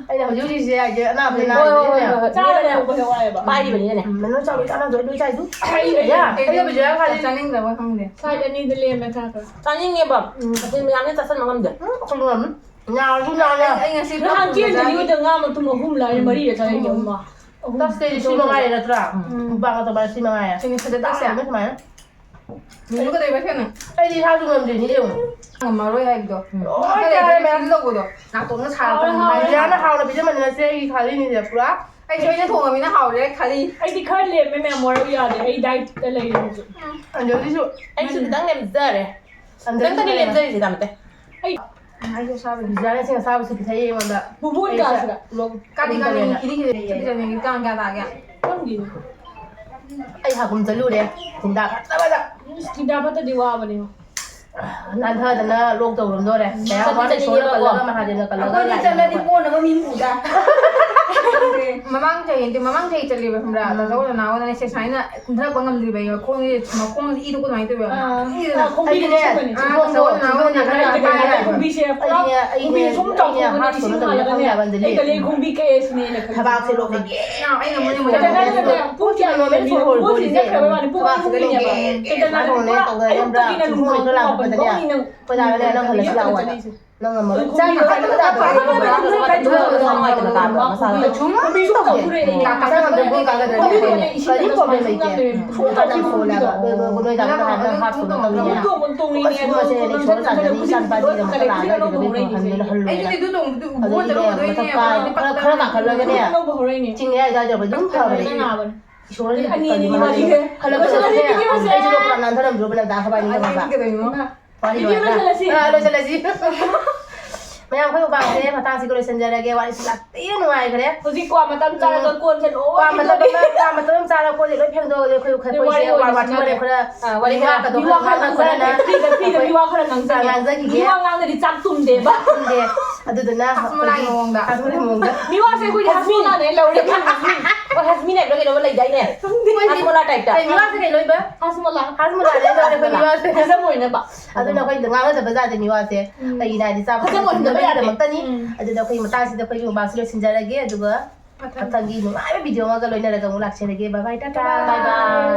ꯑꯩꯅ ꯍꯧꯖꯤꯛ ꯍꯧꯖꯤꯛꯁꯦ ꯍꯥꯏꯁꯦ ꯑꯅꯥꯕꯗꯤ ꯍꯣꯏ, ꯍꯣꯏ, ꯍꯣꯏ, ꯅꯥꯔꯤꯕꯅꯤꯅ꯫ ꯍꯣꯏ꯫ ꯆꯥꯔꯒ ꯂꯩꯕ ꯍꯋꯥꯏꯑꯕ꯫ ꯄꯥꯏꯔꯤꯕꯅꯤꯅꯅꯦ꯫ ꯎꯝ, ꯅꯪ ꯆꯥꯕ ꯆꯥꯅꯕꯗꯣ ꯑꯩ ꯂꯣꯏ ꯆꯥꯏꯗꯨ꯫ ꯑꯩ, ꯑꯩ, ꯌꯥ, ꯑꯩ, ꯑꯩ ꯕꯤꯖꯨꯋꯥ ꯈꯥꯗꯤ ꯆꯥꯅꯤꯡꯗꯕ ꯈꯪꯗꯦ꯫ Side ꯑꯅꯤꯗ ꯂꯦꯝꯃꯦ ꯈꯔ ꯈꯔ꯫ ꯆꯥꯅꯤꯡꯉꯦꯕ꯫ ꯎꯝ꯫ ꯑꯗꯨ ꯃꯌꯥꯝꯅ ꯆꯥꯁꯟꯕ ꯉꯝꯗꯦ꯫ ꯎꯝ, ꯑꯩꯈꯣꯏ ꯉꯝꯃꯤ꯫ ꯅꯥꯔꯁꯨ ꯅꯥꯔꯦ꯫ ꯑꯩ, ꯑꯩ ꯉꯁꯤ ꯅꯍꯥꯟ ꯄꯨꯔꯛꯄꯗ ꯆꯦꯟꯗ꯭ꯔꯤꯉꯩꯗ ꯉꯥ ꯃꯇꯨꯝ ꯑꯍꯨꯝ ꯂꯥꯏꯔꯦ, ꯎꯝ꯫ ꯃꯔꯤꯔ ꯆꯥꯔꯛꯏꯅꯦ, ꯎꯝ꯫ ꯑꯃ꯫ ꯑꯍꯨꯝ ꯇꯁꯇꯦꯗꯤ ꯁꯤ ꯃꯉꯥꯏꯔꯦ ꯅꯠꯇ꯭ꯔꯥ? ꯎꯝ꯫ ꯃꯨꯛꯕꯥꯡꯒ ꯇꯧꯕ ꯁꯤ ꯃꯉꯥꯏꯔꯦ꯫ ꯁꯤꯅ ꯐꯖꯗꯣꯏꯁꯦ꯫ ꯇꯥꯛꯁꯦ ꯑꯃ ꯁꯨꯃꯥꯏꯅ꯫ ꯃꯤꯅꯨ ꯀꯗꯩ ꯃꯁꯦꯟꯅ? ꯑꯩꯗꯤ ꯏꯁꯥꯁꯨ ꯉꯝꯗ꯭ꯔꯤꯅꯤ ꯌꯦꯡꯉꯨ꯫ ꯉꯝꯃꯔꯣꯏ ꯍꯥꯏꯕꯗꯣ꯫ ꯎꯝ꯫ ꯂꯣꯏ ꯈꯔ ꯆꯥꯔꯦ ꯂꯩꯕ ꯃꯌꯥꯝ꯫ ꯐꯤꯜ ꯇꯧꯕꯗꯣ꯫ ꯅꯥꯇꯣꯟꯒ ꯁꯥꯔꯒ ꯍꯥꯎꯔꯦ, ꯍꯥꯎꯔꯦ꯫ ꯕꯤꯖꯤꯌꯥꯅ ꯍꯥꯎꯅ ꯄꯤꯖꯃꯟꯗꯅ ꯆꯦ ꯑꯩꯒꯤ ꯈꯥꯔꯤꯅꯤꯁꯦ ꯄꯨꯔꯥ꯫ ꯑꯩꯁꯨ ꯑꯩꯅ ꯊꯣꯡꯉꯕꯅꯤꯅ ꯍꯥꯎꯔꯦ ꯈꯥꯔꯤ꯫ ꯑꯩꯗꯤ ꯈꯔ ꯂꯦꯝꯃꯦ ꯃꯌꯥꯝ, ꯃꯣꯔꯣꯛ ꯌꯥꯗꯦ꯫ ꯑꯩ diet ꯇ ꯂꯩꯔꯦ ꯍꯧꯖꯤꯛ꯫ ꯎꯝ꯫ ꯑꯟꯖꯂꯤꯁꯨ꯫ ꯑꯩꯁꯨ ꯈꯤꯇꯪ ꯂꯦꯝꯖꯔꯦ꯫ ꯑꯟꯖꯂꯤꯁꯨ ꯈꯤꯇꯪ ꯈꯔ ꯂꯦꯝꯃꯦ꯫ ꯂꯦꯝꯖꯔꯤꯁꯦ ꯌꯥꯝ ꯅꯠꯇꯦ꯫ ꯑꯩ ꯑꯩꯁꯨ ꯑꯁꯥꯕ ꯕꯤꯖꯤꯌꯥꯅ ꯏꯁꯤꯡ ꯑꯁꯥꯕꯁꯤ ꯄꯤꯊꯛꯑꯦ ꯑꯩꯉꯣꯟꯗ꯫ ꯕꯨꯕꯣꯟ ꯑꯩꯁꯦ ꯀꯥꯁꯤꯗ꯫ ꯂꯣꯛ ꯀꯥꯗꯤ ꯑꯗꯨꯝ ꯀꯥꯅꯤꯡꯉꯤ, ꯇꯧꯋꯦꯅ꯫ ꯀꯤꯗꯤ ꯀꯤꯖꯩ꯫ ꯀꯤꯗꯤ ꯀꯤꯖꯩ꯫ ꯀꯥꯡ ꯀꯌꯥ ꯇꯥꯒꯦ? ꯈꯪꯗꯦ꯫ ꯑꯩ ꯍꯥꯀꯨꯝ ꯆꯠꯂꯨꯔꯦ, ꯆꯤꯟꯗꯥ ꯐꯠꯇꯕꯗ꯫ ꯏꯁ, ꯆꯤꯟꯗꯥ ꯐꯠꯇꯗꯤ ꯋꯥꯕꯅꯦ꯫ ꯅꯥꯟꯊꯗꯅ ꯂꯣꯛ ꯇꯧꯔꯝꯗꯣꯔꯦ꯫ ꯃꯌꯥꯝ ꯆꯠꯇꯤ ꯋꯥꯅ ꯏꯁꯣꯔꯅ ꯆꯠꯅꯤꯡꯉꯦꯕꯀꯣ꯫ ꯀꯜꯂꯒ ꯃꯍꯥꯗꯦꯕꯅ ꯀꯜꯂꯒ ꯑꯩꯈꯣꯏꯗꯤ ꯂꯥꯛꯑꯦ꯫ ꯆꯠꯂꯗꯤ ꯄꯣꯟꯅꯕ ꯃꯤ ꯄꯨꯗ꯫ ꯃꯃꯥꯡ ꯆꯍꯤ ꯅꯠꯇꯦ, ꯃꯃꯥꯡ ꯆꯍꯤ ꯆꯠꯂꯦꯕ, ꯈꯪꯕ꯭ꯔꯥ? ꯎꯝ꯫ ꯇꯥꯆꯧ ꯅꯅꯥꯎꯅꯅꯦ ꯁꯦꯁꯥꯏꯅ ꯀꯨꯝꯊꯔꯛꯄ ꯉꯝꯗ꯭ꯔꯤꯕ ꯑꯩ ꯃꯈꯣꯡꯁꯦ, ꯃꯈꯣꯡꯁꯦ ꯏꯗꯣ ꯀꯃꯥꯏꯅ ꯇꯧꯕ? ꯑꯥ, ꯑꯥ, ꯈꯣꯡꯕꯤꯗꯤ ꯑꯩꯗꯤꯅꯦ, ꯆꯠꯄꯅꯦ꯫ ꯑꯥ, ꯇꯥꯆꯧ ꯅꯅꯥꯎꯅ ꯈꯔ ꯀꯥꯏ ꯍꯥꯏꯕ꯫ ꯈꯣꯡꯕꯤꯁꯦ ꯄꯨꯔꯥ ꯑꯩꯗꯤꯅꯦ, ꯑꯩꯅꯦ, ꯈꯣꯡꯕꯤꯁꯦ ꯁꯨꯝ ꯑꯩꯅꯦ ꯆꯥꯎꯊꯣꯛꯄꯅꯦ, heart ꯏꯁꯤꯡ ꯁꯣꯟꯕ ꯇꯧꯕꯤꯗꯣ ꯍꯥꯜꯂꯒꯅꯦ꯫ ꯈꯪꯗꯦ ꯍꯥꯏꯕ, ꯑꯟꯖꯂꯤ꯫ ꯑꯩ ꯀꯂꯦꯟ ꯈꯣꯡꯕꯤ ꯀꯛꯑꯦ ꯁꯤꯅꯦ ꯑꯩꯅ ꯈꯜꯂꯤꯁꯦ꯫ ꯊꯕꯥꯛꯁꯦ ꯂꯣꯛꯁꯦ ꯒꯦꯔ ꯒꯦꯔ ꯅꯠꯇ꯭ꯔꯒꯅꯅꯦ, ꯁꯣꯟꯕ꯫ ꯄꯨꯡ ꯀꯌꯥ ꯂꯣꯜꯂꯝꯃꯤꯅꯣ? ꯄꯣꯠꯁꯦ ꯃꯣꯟꯁꯦ ꯆꯠꯈ꯭ꯔꯕ ꯋꯥꯅꯤ, ꯄꯨꯡ ꯑꯍꯨꯝ ꯊꯕꯥꯛꯁꯤꯗ ꯂꯣꯛ ꯃꯔꯤꯅꯦꯕ꯫ ꯒꯦꯔ ꯒꯦꯔ ꯁꯤꯗꯅꯅꯦ ꯁꯣꯟꯕ ꯄꯨꯔꯥ ꯇꯧꯗꯅ ꯈꯪꯕ꯭ꯔꯥ? ꯑꯌꯨꯛꯇꯒꯤꯅ ꯁꯤ ꯈꯣꯡꯁꯦ ꯅꯨꯡꯗꯥꯡ ꯂꯣꯏ ꯂꯥꯛꯄ ꯄꯨꯡ ꯃꯥꯄꯟ ꯃꯇꯝꯗꯅꯦ꯫ ꯐꯥꯎꯅꯤ ꯅꯪ ꯑꯩꯈꯣꯏ ꯗꯥ ꯍꯣꯏꯅ ꯅꯪ ꯍꯜꯂꯁꯤ ꯂꯥꯛꯑꯣ ꯍꯥꯏꯕ꯫ ꯅꯪ ꯉꯝꯃꯔꯣꯏ꯫ ꯆꯥꯛ ꯀꯥꯈꯠꯂꯒ ꯆꯥꯗ꯭ꯔꯣ? ꯅꯨꯡꯉꯥꯏꯇꯕ ꯀꯥꯗꯣ ꯃꯁꯥꯗ꯫ ꯈꯣꯡꯕꯤꯁꯨ ꯆꯥꯎꯊꯣꯔꯛꯑꯦ꯫ ꯆꯥꯛ ꯀꯥꯈꯠꯂꯒ ꯀꯔꯤ problem ꯂꯩꯒꯦ? ꯀꯔꯤ problem ꯂꯩꯒꯦ? ꯅꯣꯏ ꯗꯥꯗꯨꯅ ꯍꯥꯏꯕꯗ heart ꯁꯣꯟꯕ ꯇꯧꯅꯤꯅ꯫ ꯑꯁꯤꯒꯨꯝꯕꯁꯦ ꯏꯁꯣꯔꯅ ꯆꯥꯟꯕꯤꯗꯨꯅ ꯃꯆꯥ ꯂꯥꯛꯑꯒ ꯑꯩꯒꯤꯗꯤ ꯑꯗꯨ ꯇꯣꯡꯕꯗꯨ ꯎꯕ ꯑꯗꯒꯤꯅꯦ, ꯉꯝꯗꯕ ꯃꯊꯛ ꯍꯣꯔꯦꯟꯅꯦ꯫ ꯀꯥ-, ꯈꯔ, ꯈꯔ ꯀꯥꯈꯠꯂꯒꯅꯦ, ꯆꯤꯡ ꯃꯌꯥꯏ ꯑꯗꯥꯏꯗ ꯌꯧꯔꯒ ꯑꯗꯨꯝ ꯐꯕꯅꯦ꯫ ꯏꯁꯣꯔꯅ ꯑꯅꯤ, ꯑꯅꯤ, ꯀꯜꯂꯤ ꯑꯅꯤ, ꯃꯥꯜꯂꯦ꯫ ꯑꯅꯤ꯫ ꯍꯜꯂꯛꯄꯗꯅꯦ, ꯂꯣꯏꯁꯤꯜꯂꯁꯤ, ꯏꯕꯦꯝꯃꯁꯦ꯫ ꯑꯩꯁꯨ ꯂꯣꯛ ꯈꯔ ꯅꯥꯟꯊꯔꯝꯗ꯭ꯔꯣ ꯅꯪ ꯗꯥ ꯈꯣꯏꯕꯥꯅꯤꯗꯣ ꯑꯅꯤ ꯈꯪꯕ꯭ꯔꯥ? ꯀꯩꯗꯧꯅꯣ? ꯋꯥꯔꯤ ꯚꯤꯗꯤꯑꯣ ꯂꯣꯏꯔꯒ꯫ ꯂꯣꯏꯁꯤꯜꯂꯁꯤ꯫ ꯑꯥ, ꯂꯣꯏꯁꯤꯜꯂꯁꯤ꯫ ꯃꯌꯥꯝ, ꯑꯩꯈꯣꯏ ꯃꯨꯛꯕꯥꯡꯁꯦ ꯃꯇꯥꯡꯁꯤꯒ ꯂꯣꯏꯁꯤꯟꯖꯔꯒꯦ꯫ ꯋꯥꯔꯤꯁꯨ ꯌꯥꯝ ꯊꯤꯅ ꯅꯨꯡꯉꯥꯏꯈ꯭ꯔꯦ꯫ ꯍꯧꯖꯤꯛ ꯀ꯭ꯋꯥ ꯃꯇꯝ ꯆꯥꯔꯒ ꯎꯝ꯫ ꯀꯣꯟꯁꯦ ꯂꯣꯏ ꯀ꯭ꯋꯥ ꯃꯇꯝ ꯐꯦꯡꯗꯣꯛꯑꯒ ꯑꯃ, ꯀ꯭ꯋꯥ ꯃꯇꯝ ꯑꯃ ꯆꯥꯔꯒ ꯀꯣꯟꯁꯦ ꯂꯣꯏ ꯐꯦꯡꯗꯣꯛꯑꯒ ꯑꯩꯈꯣꯏ, ꯑꯩꯈꯣꯏ, ꯑꯗꯨ ꯋꯥꯔꯤ ꯑꯩꯈꯣꯏꯁꯦ ꯋꯥ, ꯋꯥꯊꯤ ꯑꯣꯏꯔꯁꯤꯅ꯫ ꯋꯥꯔꯦꯝ ꯈꯔ ꯑꯥ, ꯋꯥꯔꯤ ꯃꯤꯋꯥ ꯈꯔ, ꯀꯗꯣ ꯃꯤꯋꯥ ꯈꯔ ꯈꯔ ꯉꯥꯡꯅ ꯉꯥꯡꯖꯒꯦ꯫ ꯈꯣꯠꯅ ꯐ꯭ꯔꯤꯗ, ꯐ꯭ꯔꯤꯗ ꯃꯤꯋꯥ ꯈꯔ ꯉꯥꯡꯖꯒꯦ꯫ ꯉꯥꯡꯖꯈꯤꯒꯦ꯫ ꯃꯤꯋꯥ ꯉꯥꯡꯗꯗꯤ ꯆꯥꯛ ꯇꯨꯝꯗꯦꯕ꯫ ꯆꯥꯛ ꯇꯨꯝꯗꯦ꯫ ꯑꯗꯨꯗꯨꯅ ꯍꯥꯁꯃꯣꯂꯥꯒꯤ ꯑꯩꯈꯣꯏꯒꯤ ꯃꯑꯣꯡꯗ꯫ ꯍꯥꯁꯃꯣꯂꯥꯒꯤ ꯃꯑꯣꯡꯗ꯫ ꯃꯤꯋꯥꯁꯦ ꯑꯩꯈꯣꯏꯗꯤ ꯍꯥꯁꯃꯣꯂꯥꯅꯦ ꯂꯧꯔꯦ꯫ ꯍꯥꯁꯃꯤ-, ꯍꯣꯏ, ꯍꯥꯁꯃꯤꯟ ꯍꯥꯏꯕ꯭ꯔꯥ ꯀꯩꯅꯣꯝꯃ ꯂꯩꯗꯥꯏꯅꯦ? ꯈꯪꯗꯦ꯫ ꯍꯥꯁꯃꯣꯂꯥ typeꯇ꯫ ꯀꯩ ꯃꯤꯋꯥꯁꯦ ꯀꯩ ꯂꯣꯏꯕ? ꯍꯥꯁꯃꯣꯂꯥ꯫ ꯍꯥꯁꯃꯣꯂꯥꯅꯦ ꯂꯧꯔꯦ ꯑꯩꯈꯣꯏ ꯃꯤꯋꯥꯁꯦ꯫ ꯍꯥꯖꯝ ꯑꯣꯏꯅꯕ꯫ ꯑꯗꯨꯅ ꯑꯩꯈꯣꯏ ꯉꯥꯡꯅꯗꯕ ꯖꯥꯠꯅꯦ ꯃꯤꯋꯥꯁꯦ꯫ ꯎꯝ꯫ ꯀꯩꯒꯤꯅꯣ ꯍꯥꯏꯗꯤ ꯆꯥꯕ ꯍꯥꯖꯝ ꯑꯣꯏꯅꯕ ꯌꯥꯗꯦ꯫ ꯊꯛꯄꯒꯤꯗꯃꯛꯇꯅꯤ꯫ ꯎꯝ꯫ ꯑꯗꯨꯅ ꯑꯩꯈꯣꯏ ꯃꯇꯥꯡꯁꯤꯗ ꯑꯩꯈꯣꯏꯒꯤ ꯃꯨꯛꯕꯥꯡꯁꯤ ꯂꯣꯏꯁꯤꯟꯖꯔꯒꯦ꯫ ꯑꯗꯨꯒ ꯃꯊꯪ꯫ ꯃꯊꯪꯒꯤ ꯅꯨꯡꯉꯥꯏꯕ ꯚꯤꯗꯤꯑꯣ ꯑꯃꯒ ꯂꯣꯏꯅꯔꯒ ꯑꯃꯨꯛ ꯂꯥꯛꯆꯔꯒꯦ꯫ Bye bye, Tata. Bye bye꯫